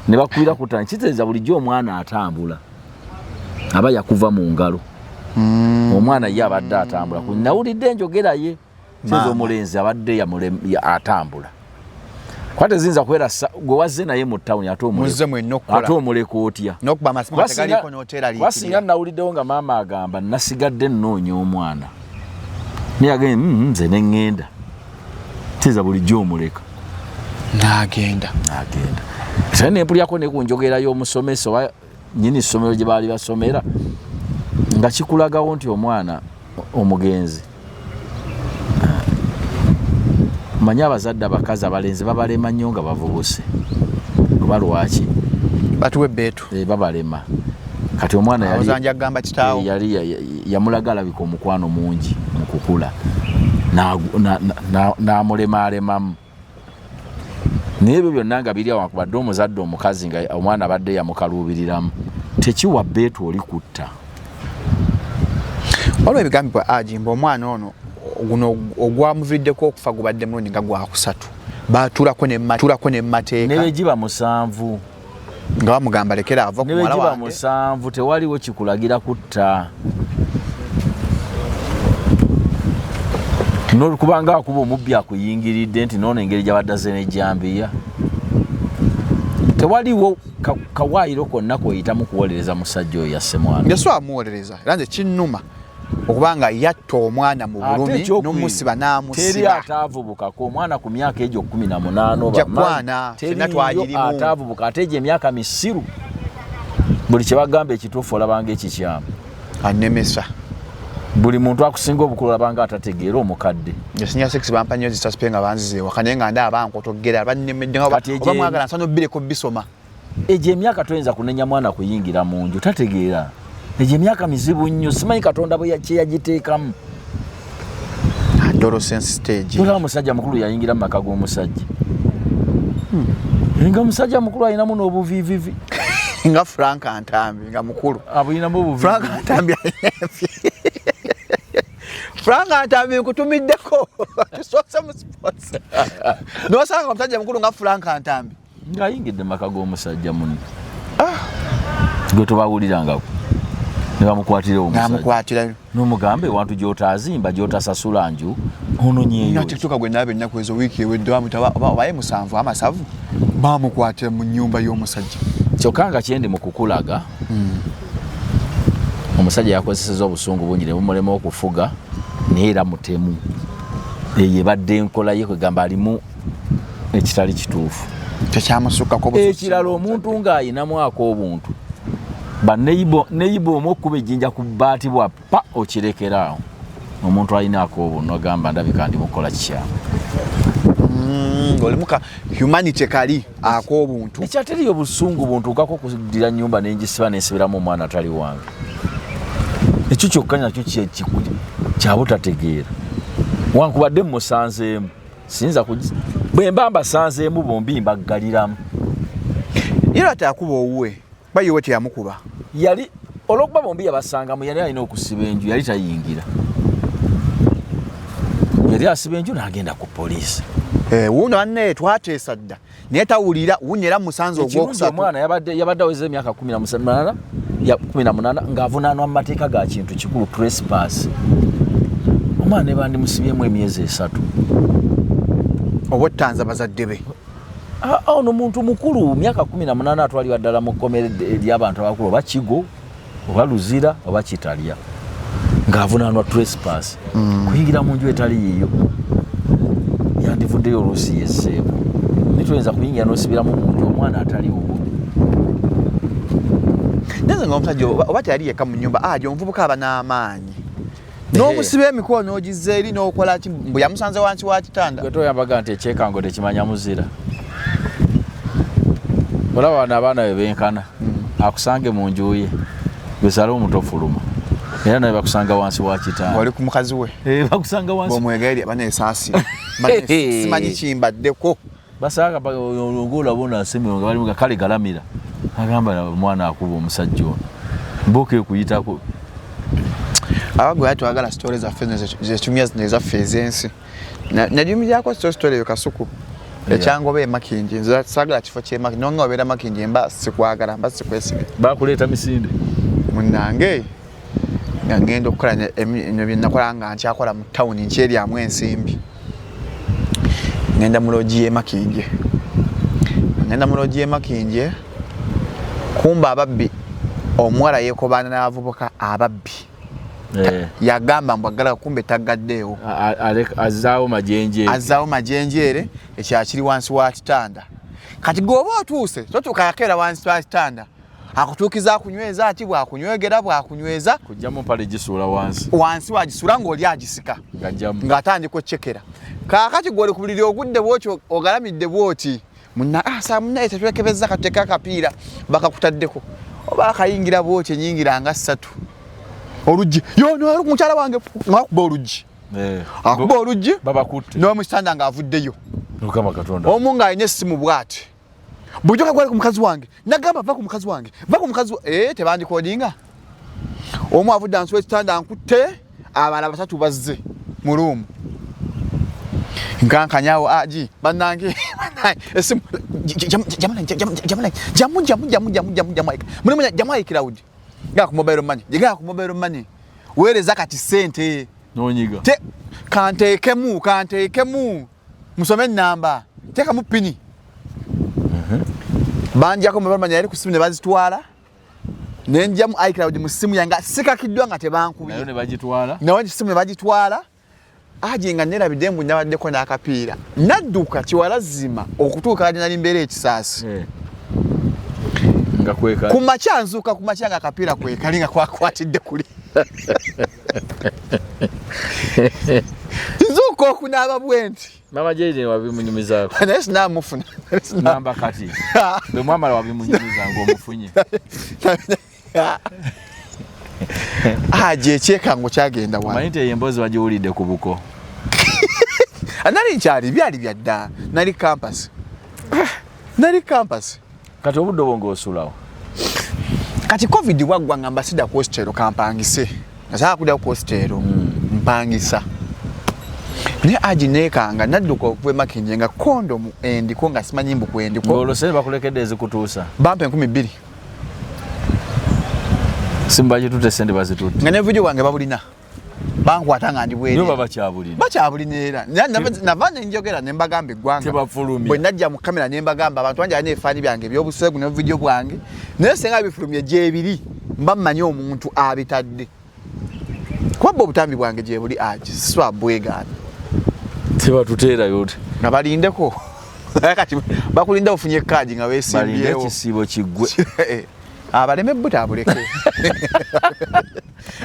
ne bakubira kutana. Kitegeeza bulijjo omwana atambula aba yakuva mu ngalo. Omwana ye abadde atambula. Nawulidde enjogera ye kitegeeza omulenzi abadde atambula, kuba teziyinza kubeera gwe wazze naye mu tawuni ate Muzze mwenna okukola. Ate omuleka otya? N'okuba amasimu Kuba tegaliiko kuba singa n'oteeraliikirira. Nawuliddewo nga maama agamba nasigadde nnoonya omwana, naye agambye, nze ne ŋŋenda." Teeza bulijjo omuleka. N'agenda. N'agenda. Ate nempulyako ne ku njogera y'omusomesa oba nnyini ssomero gye baali basomera, nga kikulagawo nti omwana omugenzi, manyi abazadde abakazi abalenzi babalema nnyo nga bavubuse, oba lwaki? Batuwa ebbeetu. Babalema. Kati omwana yali Ozanja agamba kitaawo. Yali yamulaga alabika omukwano mungi mu kukula, n'amulemaalemamu. Naye ebyo byonna nga biri awankubadde omuzadde omukazi nga omwana abadde yamukaluubiriramu, tekiwa bbeetu oli kutta. Waliwo ebigambibwa agimba omwana ono guno ogwamuviiriddeko okufa gubadde mulundi nga gwakusatu, batuulako ne mumateeka. Ne bwegiba 7. Nga bamugamba lekera ava ku Ne muwala bwegiba wange. 7, tewaliwo kikulagira kutta. Nolukubanga akuba omubbi akuyingiridde nti noono engeri gyabadde azze n'ejjambiya, tewaliwo kawaayiro konna koyitamu kuwolereza musajja oyo yasse mwana. Nze sobola muwolereza, era nze kinnuma okubanga yatta omwana mu Ate bulumi ekyokubiri, n'omusiba teri n'amusiba. ataavubukako omwana ku myaka egyo 18 Ojja oba manyi, kwana, ffenna teriyo twagirimu. ataavubuka. Ate egyo emyaka misiru, buli kye bagamba ekituufu olabanga ekikyamu. Anemesa. Buli muntu akusinga obukulu olabanga atategeera omukadde. Nze senior six bampa nnyo zisaspe nga banzize ewaka, naye nga ndaba bankotogera bannemedde nga Kati oba mwagala nsana obbireko bisoma. Egyo emyaka toyinza kunenya mwana kuyingira mu nju tategeera. Egyo emyaka mizibu nnyo, simanyi Katonda bwe kye yagiteekamu. Adolescence stage. Tolaba musajja mukulu yayingira mu maka g'omusajja. Nga musajja mukulu alinamu n'obuviivivi. Nga Frank Ntambi nga mukulu. Abulinamu obuviivivi. Frank Ntambi alina envi. Frank Ntambi nkutumiddeko. Tusoose mu sports. N'osanga omusajja mukulu nga Frank Ntambi. Ng'ayingidde mu maka g'omusajja munne. Gwe tobawulirangako. Ne bamukwatira omusajja. N'amukwatira. N'omugamba ewantu gy'otaazimba, gy'otasasula nju, ononyeeyo. Na TikTok gwe nalaba ennaku ezo wiiki ewedde bamuta obaye 7 amasavu bamukwatira mu nnyumba y'omusajja. Kyokka nga kyendi mu kukulaga, omusajja yakozesezza obusungu bungi ne bumulema okufuga, naye era mutemu. Eyo ebadde enkola ye, kwegamba alimu ekitali kituufu. Tekyamusukkako bususu. Ekirala omuntu ng'ayinamu ak'obuntu, ba neyiba omu okuba ejjinja ku bbaati bwa pa okirekera awo. Omuntu alina ak'obuntu agamba ndabika ndi mukola kikyamu. Olimu ka humanity kali ak'obuntu. Ekyateriyo obusungu buntuukako okuddira nnyumba n'engisiba n'ensibiramu omwana atali wange. Ekyo kyokka nakyo kyabutategeera. Wankubadde mmusanzeemu. Siyinza bwe mba mbasanzeemu bombi mbaggaliramu. Era ate akuba owuwe, kuba ye we teyamukuba. Yali olw'okuba bombi yabasangamu, yali alina okusiba enju, yali tayingira. Yali asiba enju n'agenda ku poliisi. Wuuno banne twateesa dda, naye tawulira, wuuno era musanze Ekirungi ogwokusatu. omwana yabadde aweza emyaka 18, ya 18 ng'avunaanwa mu mateeka ga kintu kikulu trespass. Omwana ne bandimusibyemu emyezi 3. Oba ottanza bazadde be. Ono muntu mukulu, myaka 18 atwalibwa ddala mu kkomera ery'abantu abakulu, oba Kigo, oba Luzira, oba Kitalya, ng'avunaanwa trespass. Kuyingira mu nju etali yiyo. yavuddeyo oluusi yesseeko, naye toyinza kuyingira n'osibiramu muntu omwana ataliwo. Nze nga omusajja oba teyali yekka mu nyumba, ajo omuvubuka aba n'amaanyi n'omusiba emikono n'ogizza eri n'okola ki, mbu yamusanze wansi wa kitanda. Gwe toyambaga nti ekyekango tekimanya muzira. Olaba wano abaana be benkana, akusange mu nju ye, gwe sala omutofuluma, era naye bakusanga wansi wa kitanda. Oli ku mukazi we. Bakusanga wansi. Bwomwegaeri banesaasira, simanyi kimbaddeko. Basanga ngolaba asemero nga balimu kale galamira, agamba omwana akuba omusajja ono mboka ekuyitako. Abagwe twagala story zaffe zetumya zino ezaffe ez'ensi. Nalyumiryako story eyo Kasuku ekyangoba e Makinje. Nze saagala kifo ky'e Makinje, nonga obeera Makinje mba sikwagala, mba sikwesiga. Bakuleeta misinde. Munnange, nga ngenda okukola eno bye nakola nga nkyakola mu tawuni, nkyeryamu ensimbi, ngenda mu lodge y'e Makinje, ngenda mu lodge y'e Makinje, kumba ababbi, omuwala yeekobaana n'abavubuka ababbi. Yagamba mbu aggala, kumbe tagaddeewo. Azaawo majenje. Azzaawo majenjeere, ekyakiri wansi wa kitanda. Kati gweoba otuuse totuuka, yakeera wansi wa kitanda, akutuukiza, akunyweza ati bwakunywegera bwakunyweza. Kujjamu mpale, gisuula wansi. Wansi wagisuula ng'oli agisika. Ngajjamu. Ng'atandika occekera. Kaakati gwoli ku buliri ogudde bwoti, ogalamidde bwoti, muna ah, saa munaye tetwekebeza, katuteke akapiira bakakutaddeko oba akayingira bwoti, enyingira nga ssatu, oluggi yono mukyala wange ngakuba oluggi. Akuba oluggi. Babakutte. N'omukitanda ng'avuddeyo. Mukama Katonda. Omu ng'alina essimu bw'ati, bulijjo kagwali ku mukazi wange, nagamba va ku mukazi wange, va ku mukazi tebandikodinga. Omu avudde ansi w'ekitanda nkutte, abalala basatu bazze mu room, nkankanyawo agi, bannange bannange, essimu jamu jamu jamu jamu jamu jamu mulimu jamu iCloud gaa ku mobile money, gaa ku mobile money, weereza kati sente. Nonyiga. Te kanteekemu, kanteekemu, musome enamba, teekamu PIN. Banjako mobile money yali ku simu ne bazitwala, nenjamu iCloud mu simu yange, sikakiddwa nga tebankubye. Nayo ne bagitwala. Nawe simu ne bagitwala. Aje nga nerabidde mbu nabaddeko n'akapiira, nadduka kiwalazima okutuuka gye nali mbeera ekisaasi. Nga kweka. Ku makya nzuuka ku makya nga akapiira kwekali nga kwakwatidde kuli. Nzuuka okunaaba bwe nti. Mama Jayden wabimunyumizaako? Naye sinamufuna. Namba kati bwe mwamala wabimunyumiza ng'omufunye? Aje ekyekango kyagenda wala. Omanyi nti eyo emboozi bagiwulidde ku buko. Nali nkyali, byali byadda, nali campus, nali campus. Kati obudde obwo ng'osulawo? Kati COVID waggwa nga mbasida ku hostel, kampangise, nga kudda ku hostel, mpangisa. Naye aji neekanga nadduka okuva emakinje nga kondomu endiko, nga simanyi mbu kwendiko. Ng'olwo sente bakulekedde ezikutuusa? Bampa 2000. Simu bagitutte, sente bazitutte. Nga ne video wange babulina, bankwata nga ndi nyo bwereere. Babakyabulina? Bakyabulina era. Nava nenjogera ne mbagamba eggwanga. Tebafulumya. Bwe najja mu kamera ne mbagamba abantu bangi alina ebifaananyi byange ebyobuseegu ne video bwange, naye senga bifulumye gyebiri, mba mmanyi omuntu abitadde, kuba bwe obutambi bwange gyebuli, agi siswa bwegaana. Tebatuteerayo ti. Nga balindeko, kati bakulinda ofunye kaadi nga Balinde. weesimbyewo. Ekisiibo kiggwe. Abaleme buta abuleke.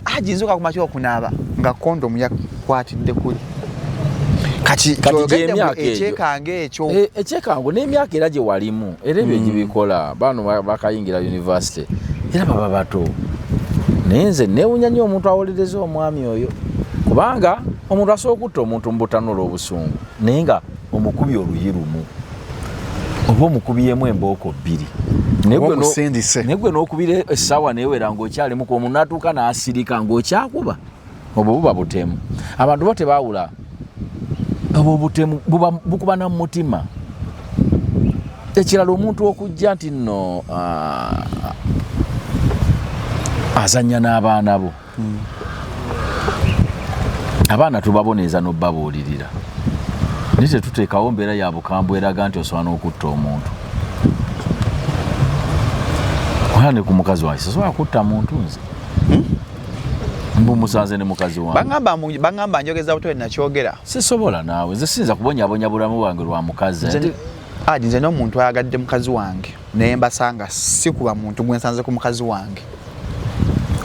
Aji nzuka kumakya okunaaba nga kondomu yakwatidde kuli. Kati Kati kyogedde mu gy'emyaka egyo. ekyekango ekyo. Ekyekango n'emyaka era gye walimu era ebyo gibikola bano bakayingira university era baba bato. Naye nze neewunya nnyo omuntu awolereza omwami oyo, kubanga omuntu asobola okutta omuntu mu butanula obusungu, naye nga omukubi oluyi lumu oba omukubyemu embooko bbiri. Naye Oba omusindise. Naye gwe n'okubira essaawa newera ng'okyalimuku, omuntu n'atuuka n'asirika ng'okyakuba, obwo buba butemu. Abantu bo tebaawula obwo obutemu buba bukuba na mu mutima. Ekirala, omuntu okujja nti nno azannya n'abaana bo, abaana tubaboneeza n'obbabuulirira, naye tetuteekawo mbeera ya bukambwe eraga nti osobola n'okutta omuntu. Ola ne ku mukazi wange sisobola kutta muntu nze. Mbu musanze ne mukazi wange. Bangamba njogeza butwe nakyogera. Sisobola naawe, nze siyinza kubonyabonya bulamu bwange lwa mukazi. Adi nze n'omuntu ayagadde mukazi wange naye mbasanga sikuba muntu gwe nsanze ku mukazi wange,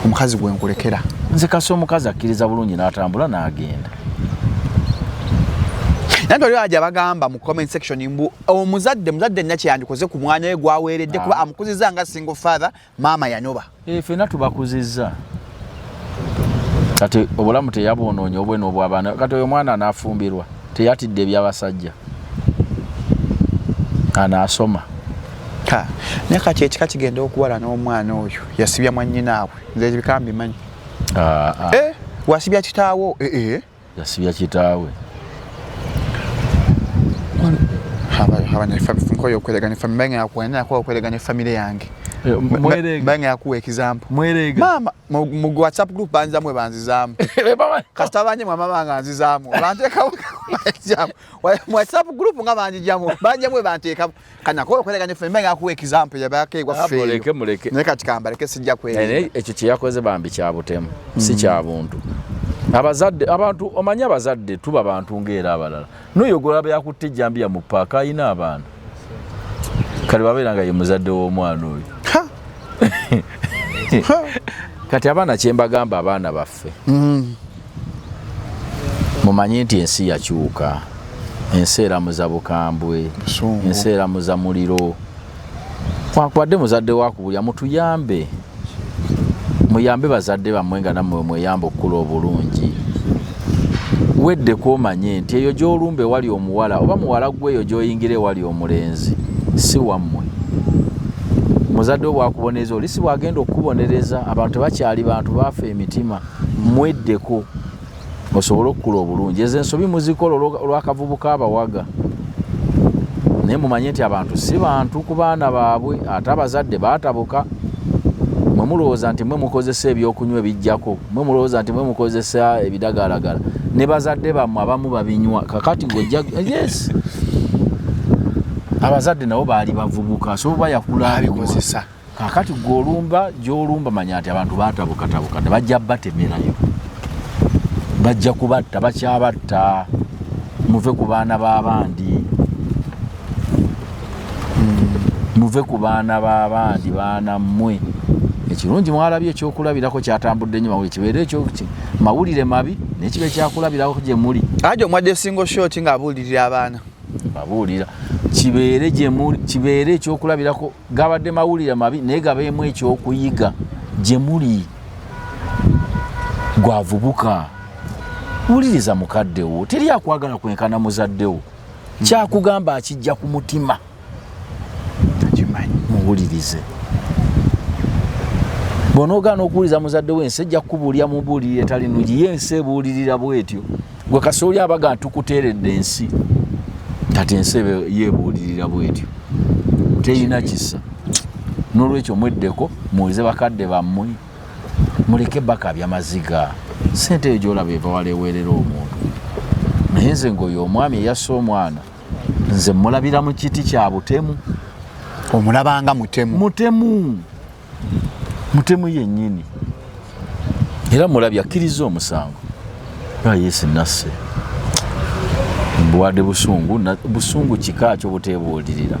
omukazi gwe nkulekera. Nze kasi omukazi akkiriza bulungi n'atambula n'agenda. Nanti oli aja bagamba mu comment section mbu omuzadde muzadde nna kyeyandikoze ku mwana we gwaweeredde kuba amukuzizza nga single father, maama yanoba. Ffenna tubakuzizza. Kati obulamu teyabwonoonye obwe n'obw'abaana. Kati oyo omwana anaafumbirwa teyatidde eby'abasajja, anaasoma. Naye kati ekika kigenda okuwala n'omwana oyo yasibya mwannyinaabwe, nze ebika mbimanyi. Wasibya kitaawo? Yasibya kitaawe. Nkoyo okwerega ne family bange, nakuwa okwerega ne family yange. Bange yakuwa example. Mwerega. Mama mu WhatsApp group banzamu banzizaamu. Kasita banje mama bange anzizaamu. Banteekawo example. Mu WhatsApp group nga banjijamu, banjamu banteekamu. Kana koyo okwerega ne family bange yakuwa example yabake ewaffe. Muleke, muleke. Naye kati kambaleke sijja kwerega. Naye ekyo kye yakoze bambi kya butemu, si kya buntu. Abazadde, abantu, omanyi abazadde tuba bantu ng'era abalala. N'oyo gw'olaba yakutte ejjambiya mu ppaaka alina abaana. Kale babeera nga ye muzadde w'omwana oyo. Kati abaana kye mbagamba, abaana baffe, mumanye nti ensi yakyuka, ensi eramuza bukambwe, ensi eramuza muliro. Wankubadde muzadde wakubulya, mutuyambe, muyambe bazadde bammwe nga nammwe mweyamba okukula obulungi. Weddeko omanye nti eyo gy'olumba ewali omuwala oba muwala gwe, eyo gy'oyingira ewali omulenzi si wammwe. Muzadde wo bwakubonereza oli si bwagenda okukubonereza. Abantu tebakyali bantu, baafa emitima. Mweddeko osobole okukula obulungi. Ezo ensobi muzikola olw'akavubuka abawaga, naye mumanye nti abantu si bantu ku baana baabwe. Ate abazadde baatabuka. Mwe mulowooza nti mwe mukozesa ebyokunywa ebijjako, mwe mulowooza nti mwe mukozesa ebidagalalagala, ne bazadde bammwe abamu babinywa. Kakati ng'ojja, yes, abazadde nabo baali bavubuka, so oba yakula abikozesa. Kakati gwe olumba gy'olumba, manya nti abantu batabukatabuka, ne bajja batemerayo, bajja kubatta, bakyabatta. Muve ku baana b'abandi, muve ku baana b'abandi, baana mmwe. Ekirungi mwalabye ekyokulabirako kyatambudde nnyo mawulire, kibeere ekyo mawulire mabi naye kibe kyakulabirako gye muli. Aje omwadde single shot ng'abuulirira abaana. Babuulira kibeere gye muli, kibeere ekyokulabirako. Gabadde mawulire mabi naye gabeemu ekyokuyiga gye muli. Gwavubuka, wuliriza mukadde wo, teri akwagala kwenkana muzadde wo. Kyakugamba akijja ku mutima. Akimanyi. Muwulirize. Bw'onoogaana okuwuliriza muzadde we, ensi ejja kukubuulira mu mbuulirira etali nnungi. Ye ensi ebuulirira bw'etyo. Gwe kasooli abaga ntukuteeredde ensi, kati ensi yeebuulirira bw'etyo, terina kisa. N'olwekyo mweddeko, muwulize bakadde bammwe, muleke bakabya maziga. Sente eyo gyolaba eva wala, eweerera omuntu. Naye nze ngaoyo omwami eyasse omwana, nze mulabira mu kiti kya butemu. Omulabanga mutemu? Mutemu, mutemu yennyini. Era mulabye akkiriza omusango. Yesu nasse mbuwadde busungu busungu kika kyo buteebuulirira.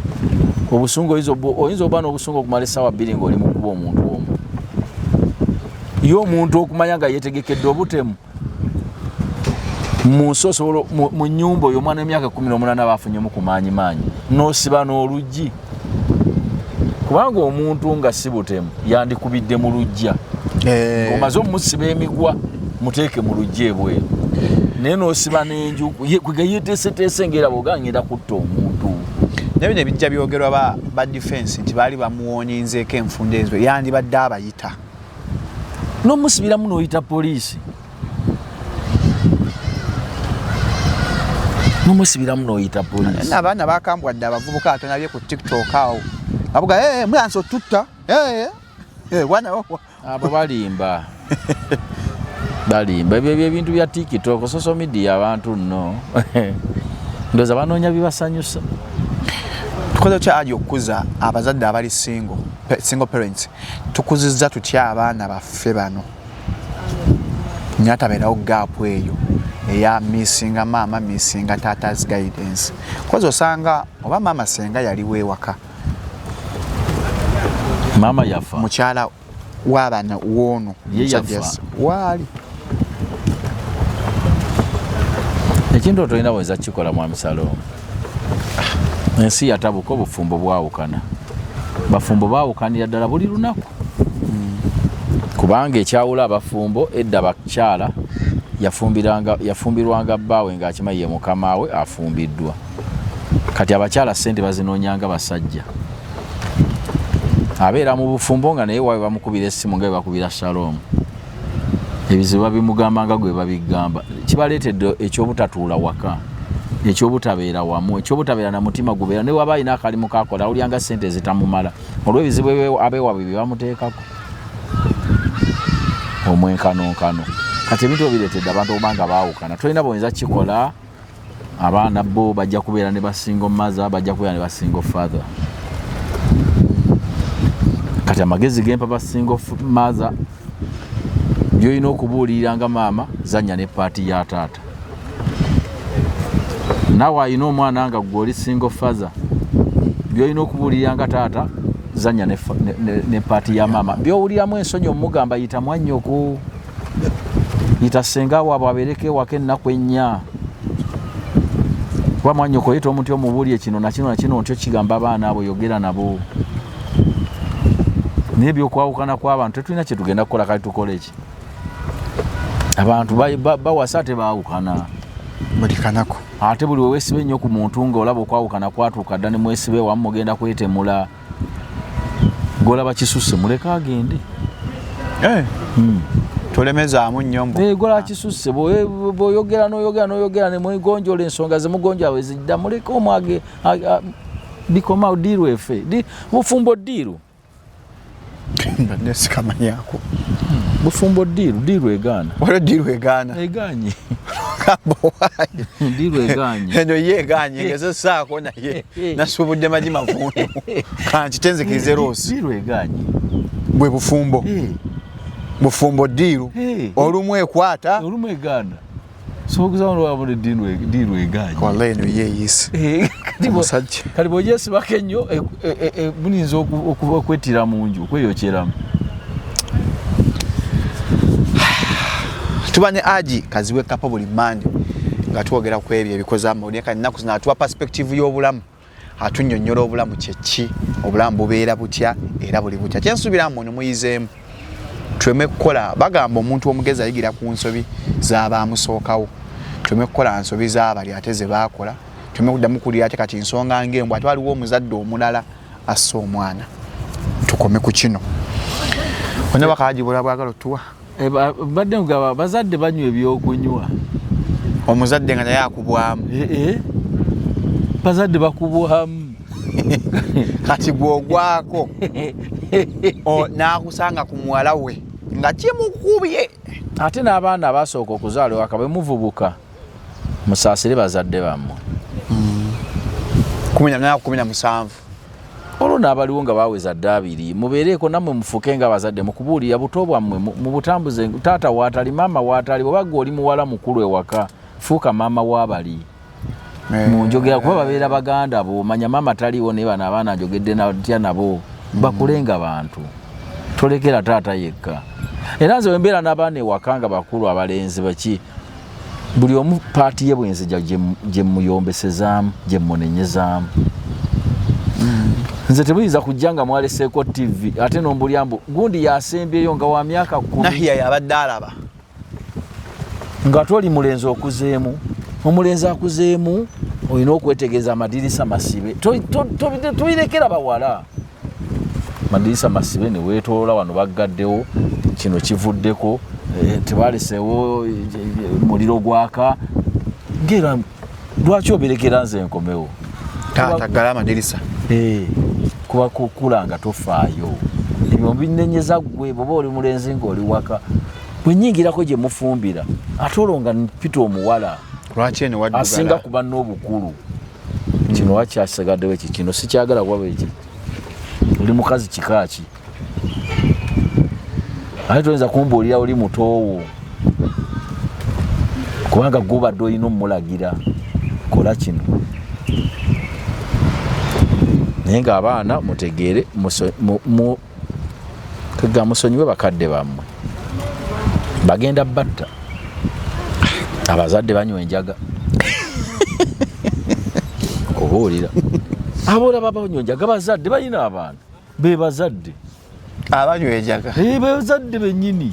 Obusungu oyinza oba n'obusungu okumala essaawa 2 ng'oli mu kuba omuntu omu. Ye omuntu okumanya nga yeetegekedde obutemu mu nsi, osobola mu nnyumba oyo omwana w'emyaka 18 baafunyemu ku maanyi maanyi n'osiba n'oluggi, kubanga omuntu nga si butemu yandikubidde mu luggya. Omaze omusiba emigwa, muteeke mu luggya ebweru, naye n'osiba n'enju kwega yeteeseteese ngaera bwoga ngenda kutta omuntu. Naye bino ebijja byogerwa ba defense nti baali bamuwoninzeeko enfunda ezo, yandibadde abayita. N'omusibiramu n'oyita poliisi, n'omusibiramu n'oyita poliisi. Naye abaana bakambwadde, abavubuka atonabye ku TikTok awo abuga, "Eh, muyansi otutta." Eh, eh, wana Abo balimba, balimba. Ebyo ebintu bya TikTok, social media, abantu nno ndowooza banoonya bibasanyusa. Tukoze tutya aji okukuza abazadde abali single, single parents? Tukuzizza tutya abaana baffe bano? Nyatabeerawo gap eyo eya missinga maama, missinga taata's guidance, kozi osanga oba maama senga yaliwo ewaka. Maama yafa. Mukyala w'abaana woono. Ye Omusajja yafa. Waali. Ekintu otolina bweza kukikola, mwami Salomu. Ensi yatabuka, obufumbo bwawukana, bafumbo bawukanira ddala buli lunaku, kubanga ekyawula abafumbo edda, bakyala yafumbirwanga bbaawe ng'akimanyi ye mukama we afumbiddwa. Kati abakyala ssente bazinoonyanga basajja. Abeera mu bufumbo nga naye waawe bamukubira essimu nga bwe bakubira Shalom, ebizibu babimugamba nga gwe babigamba. Kibaleetedde ekyobutatuula waka, ekyobutabeera wamu, ekyobutabeera na mutima gubeera. Ne waba alina akalimu kakola, awulyanga sente ezitamumala olw'ebizibu abeewaabwe bye bamuteekako omwenkanonkano. Kati ebintu ebyo bireetedde abantu okuba nga baawukana. Tolina bwoyinza kikola. Abaana bo bajja kubeera ne ba single mother, bajja kubeera ne ba single father. Kati amagezi gempa ba single mother, byolina okubuulirira nga maama, zanya ne part ya taata. Naawe alina omwana nga gwe oli single father, byolina okubuulirira nga taata, zanya ne part ya maama. Byowuliramu ensonyi omugamba, yita mwannyoko, yita senga waabwe abeereko ewaka ennaku 4. Kuba mwannyoko yita omuti omubuulire kino nakino nakino, ntyo kigamba abaana abo, yogera nabo. Naye ebyokwawukana kw'abantu tetulina kyetugenda kukola. Kali tukole ki? Abantu bawasa ate baawukana. Buli kanaku. Ate buli weweesiba ennyo ku muntu ng'olaba okwawukana kwatuuka dda, ne mwesiba ewamu, mugenda kwetemula. Golaba kisusse, muleke agende. Eh. Tolemezaamu nnyo mbu. Eh, gola kisusse, bw'oyogera n'oyogera n'oyogera ne mwegonjola ensonga zemugonjola bwe zijja, muleke omwage bikomawo. Deal efe. Bufumbo deal. Mbadde sikamanyako. Bufumbo deal, deal egaana. Waliwo deal egaana. Eganye. Gamba owaaye. Deal eganye. Eno ye eganye, ngezesaako naye nasuubudde magi mavundu, kanti tenzikirize loosi. Deal eganye. Bwe bufumbo. Bufumbo deal. Olumu ekwata. Olumu egaana. Sokuzawo deal eganye. Wallahi eno ye eyise. Kati Omusajja. Kati bw'ogyesibako ennyo, muyinza okwettira mu nju, okweyokyeramu. Tuba ne Aji Kazibwe Kapo buli Mande nga twogera ku ebyo ebikoze amawulire. Kati ennaku zino atuwa perspective y'obulamu, atunnyonnyola obulamu kyeki, obulamu bubeera butya era buli butya. Kyensuubira muno muyizeemu, tuleme kukola. Bagamba omuntu omugezi ayigira ku nsobi z'abaamusookawo. Tuleme kukola nsobi z'abali ate ze baakola, tuleme kuddamu kulira ate kati nsonga ng'embwa, ate waliwo omuzadde omulala asse omwana. Tukome ku kino onna bakagibula bwagala otuwa. Eh, mbadde mugaba bazadde banywa ebyokunywa. Omuzadde nga naye akubwamu. Eh, eh. Bazadde bakubwamu. Kati gwogwako n'akusanga ku muwala we nga kimukubye. Ate n'abaana abasooka okuzaala ewaka, bwe muvubuka, musaasire bazadde bammwe. 18, 17. Olwo n'abaliwo nga baweza dda 20, mubeereeko nammwe, mufuuke nga abazadde mukubuulira buto bwammwe, mubutambuze. Taata waatali, maama waatali, oba gwe oli muwala mukulu ewaka, fuuka maama w'abali munjogera, kuba babeera baganda bo. Manya maama taliiwo, naye bano abaana njogedde ntya nabo, bakule nga bantu. Tolekera taata yekka. Era nze wembeera n'abaana ewaka nga bakulu, abalenzi baki, buli omu part ye bwenzija gye muyombesezaamu, gye munenyezaamu. Nze temuyinza kujja nga mwaleseeko TV ate nombulya mbu gundi yasembyeyo nga wa myaka 10. Nahiya yabadde alaba. Nga toli mulenzi okuzeemu, omulenzi akuzeemu, olina okwetegereza amadirisa masibe. Tobirekera bawala. Madirisa masibe neweetoola wano, baggaddewo kino kivuddeko, tebaleseewo muliro gwaka ngera. Lwaki obirekera nze nkomewo? Taata ggala amadirisa. Kuba kukula nga tofaayo, ebyo binenyeza ggwe bwoba oli mulenzi ng'oli waka. Bwe nyingirako gye mufumbira, ate olwo nga mpita omuwala Lwaki eno waddugala? Asinga kuba n'obukulu. Kino wakyasigaddewo eki, kino sikyagala kuba eki. Oli mukazi kika ki? Ate toyinza kumbuulira oli mutoowo. Kubanga gwobadde olina omulagira kola kino. Naye ng'abaana mutegeere, musonyiwe bakadde bammwe, bagenda batta. Abazadde banywa enjaga, kubuulira abolaba banywa enjaga, bazadde balina abaana be bazadde abanywa enjaga, bazadde bennyini.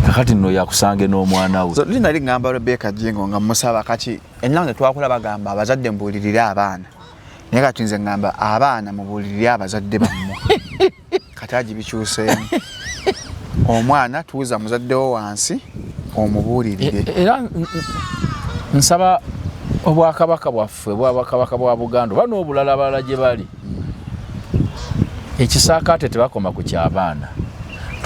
Kakati nno yakusange n'omwana we. So lina liŋŋamba Rebecca Jingo nga musaba kati ennaku ne twakula bagamba abazadde mbuulirire abaana, naye kati nze ŋŋamba abaana mubuulirire abazadde bammwe. Kati agibikyuseemu, omwana tuuza muzaddewo wansi omubuulirire. Era nsaba obwakabaka bwaffe, obwakabaka bwa Buganda oba n'obulala abalala gye bali, ekisaakaate tebakoma ku ky'abaana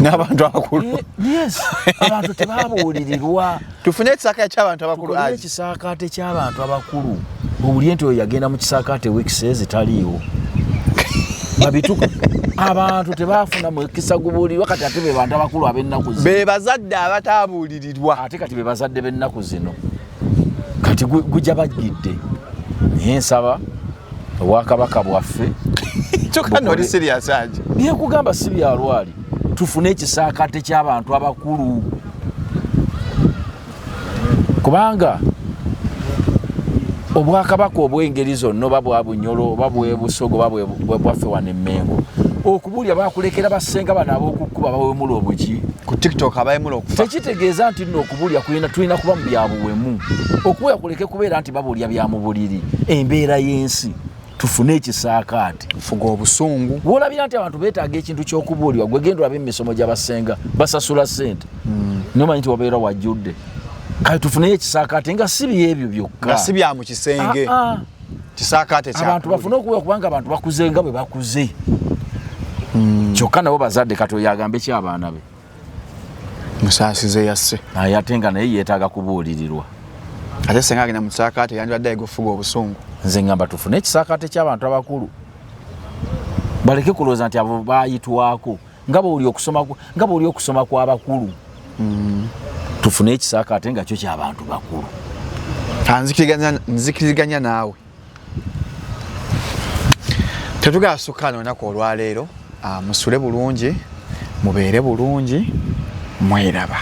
n'abantu abakulu. Yes, abantu tebabuulirirwa. Tufune ekisaakaate ky'abantu abakulu. Tukole ekisaakaate ky'abantu abakulu, owulire nti oyo yagenda mu kisaakaate wiiki ezitaliiwo babituka. Abantu tebafuna mukisa gubuulirwa, kati ate be bantu abakulu ab'ennaku zino, be bazadde abataabuulirirwa, ate kati be bazadde b'ennaku zino, kati gujja bajjidde. Naye nsaba obwakabaka bwaffe. Kyokka nno oli serious, Haji. Byekugamba si byalwali, tufune ekisaakaate ky'abantu abakulu, kubanga obwakabaka obw'engeri zonna, oba bwa Bunyolo, oba bwebusogo, oba bwaffe wano emmengo, okubulya bakulekera basenga bano ab'okukkuba bawemula obuki ku TikTok, abayemula okufa. Tekitegeeza nti nno okubulya tulina kuba mu byabuwemu. Okubulya kuleke kubeera nti babulya bya mu buliri, embeera y'ensi. Tufune ekisaakaate. Fuga obusungu. Wolabira nti abantu beetaaga ekintu ky'okubuulirwa, gwe genda olabe emisomo gy'abasenga basasula ssente, nomanyi nti wabeera wajjudde. Kale tufuneyo ekisaakaate nga si byebyo byokka, nga si bya mu kisenge. Ah, ah. Kisaakaate abantu bafune okubuulira, kubanga abantu bakuze nga bwe bakuze. Kyokka nabo bazadde, kati oyo agambe ki abaana be? Musaasize yasse. Naye ate nga naye yeetaaga kubuulirirwa. Ate senga agenda mu kisaakaate yandibadde ayiga okufuga obusungu. Nze ngamba tufune ekisaakaate ky'abantu abakulu, baleke kulowooza nti abo bayitwako, nga bwoli okusoma nga bwoli okusoma kw'abakulu. Tufune ekisaakaate nga kyo ky'abantu bakulu. Nzikiriziganya naawe. Tetugala sukkaana olunaku olwaleero. Musule bulungi, mubeere bulungi, mweraba.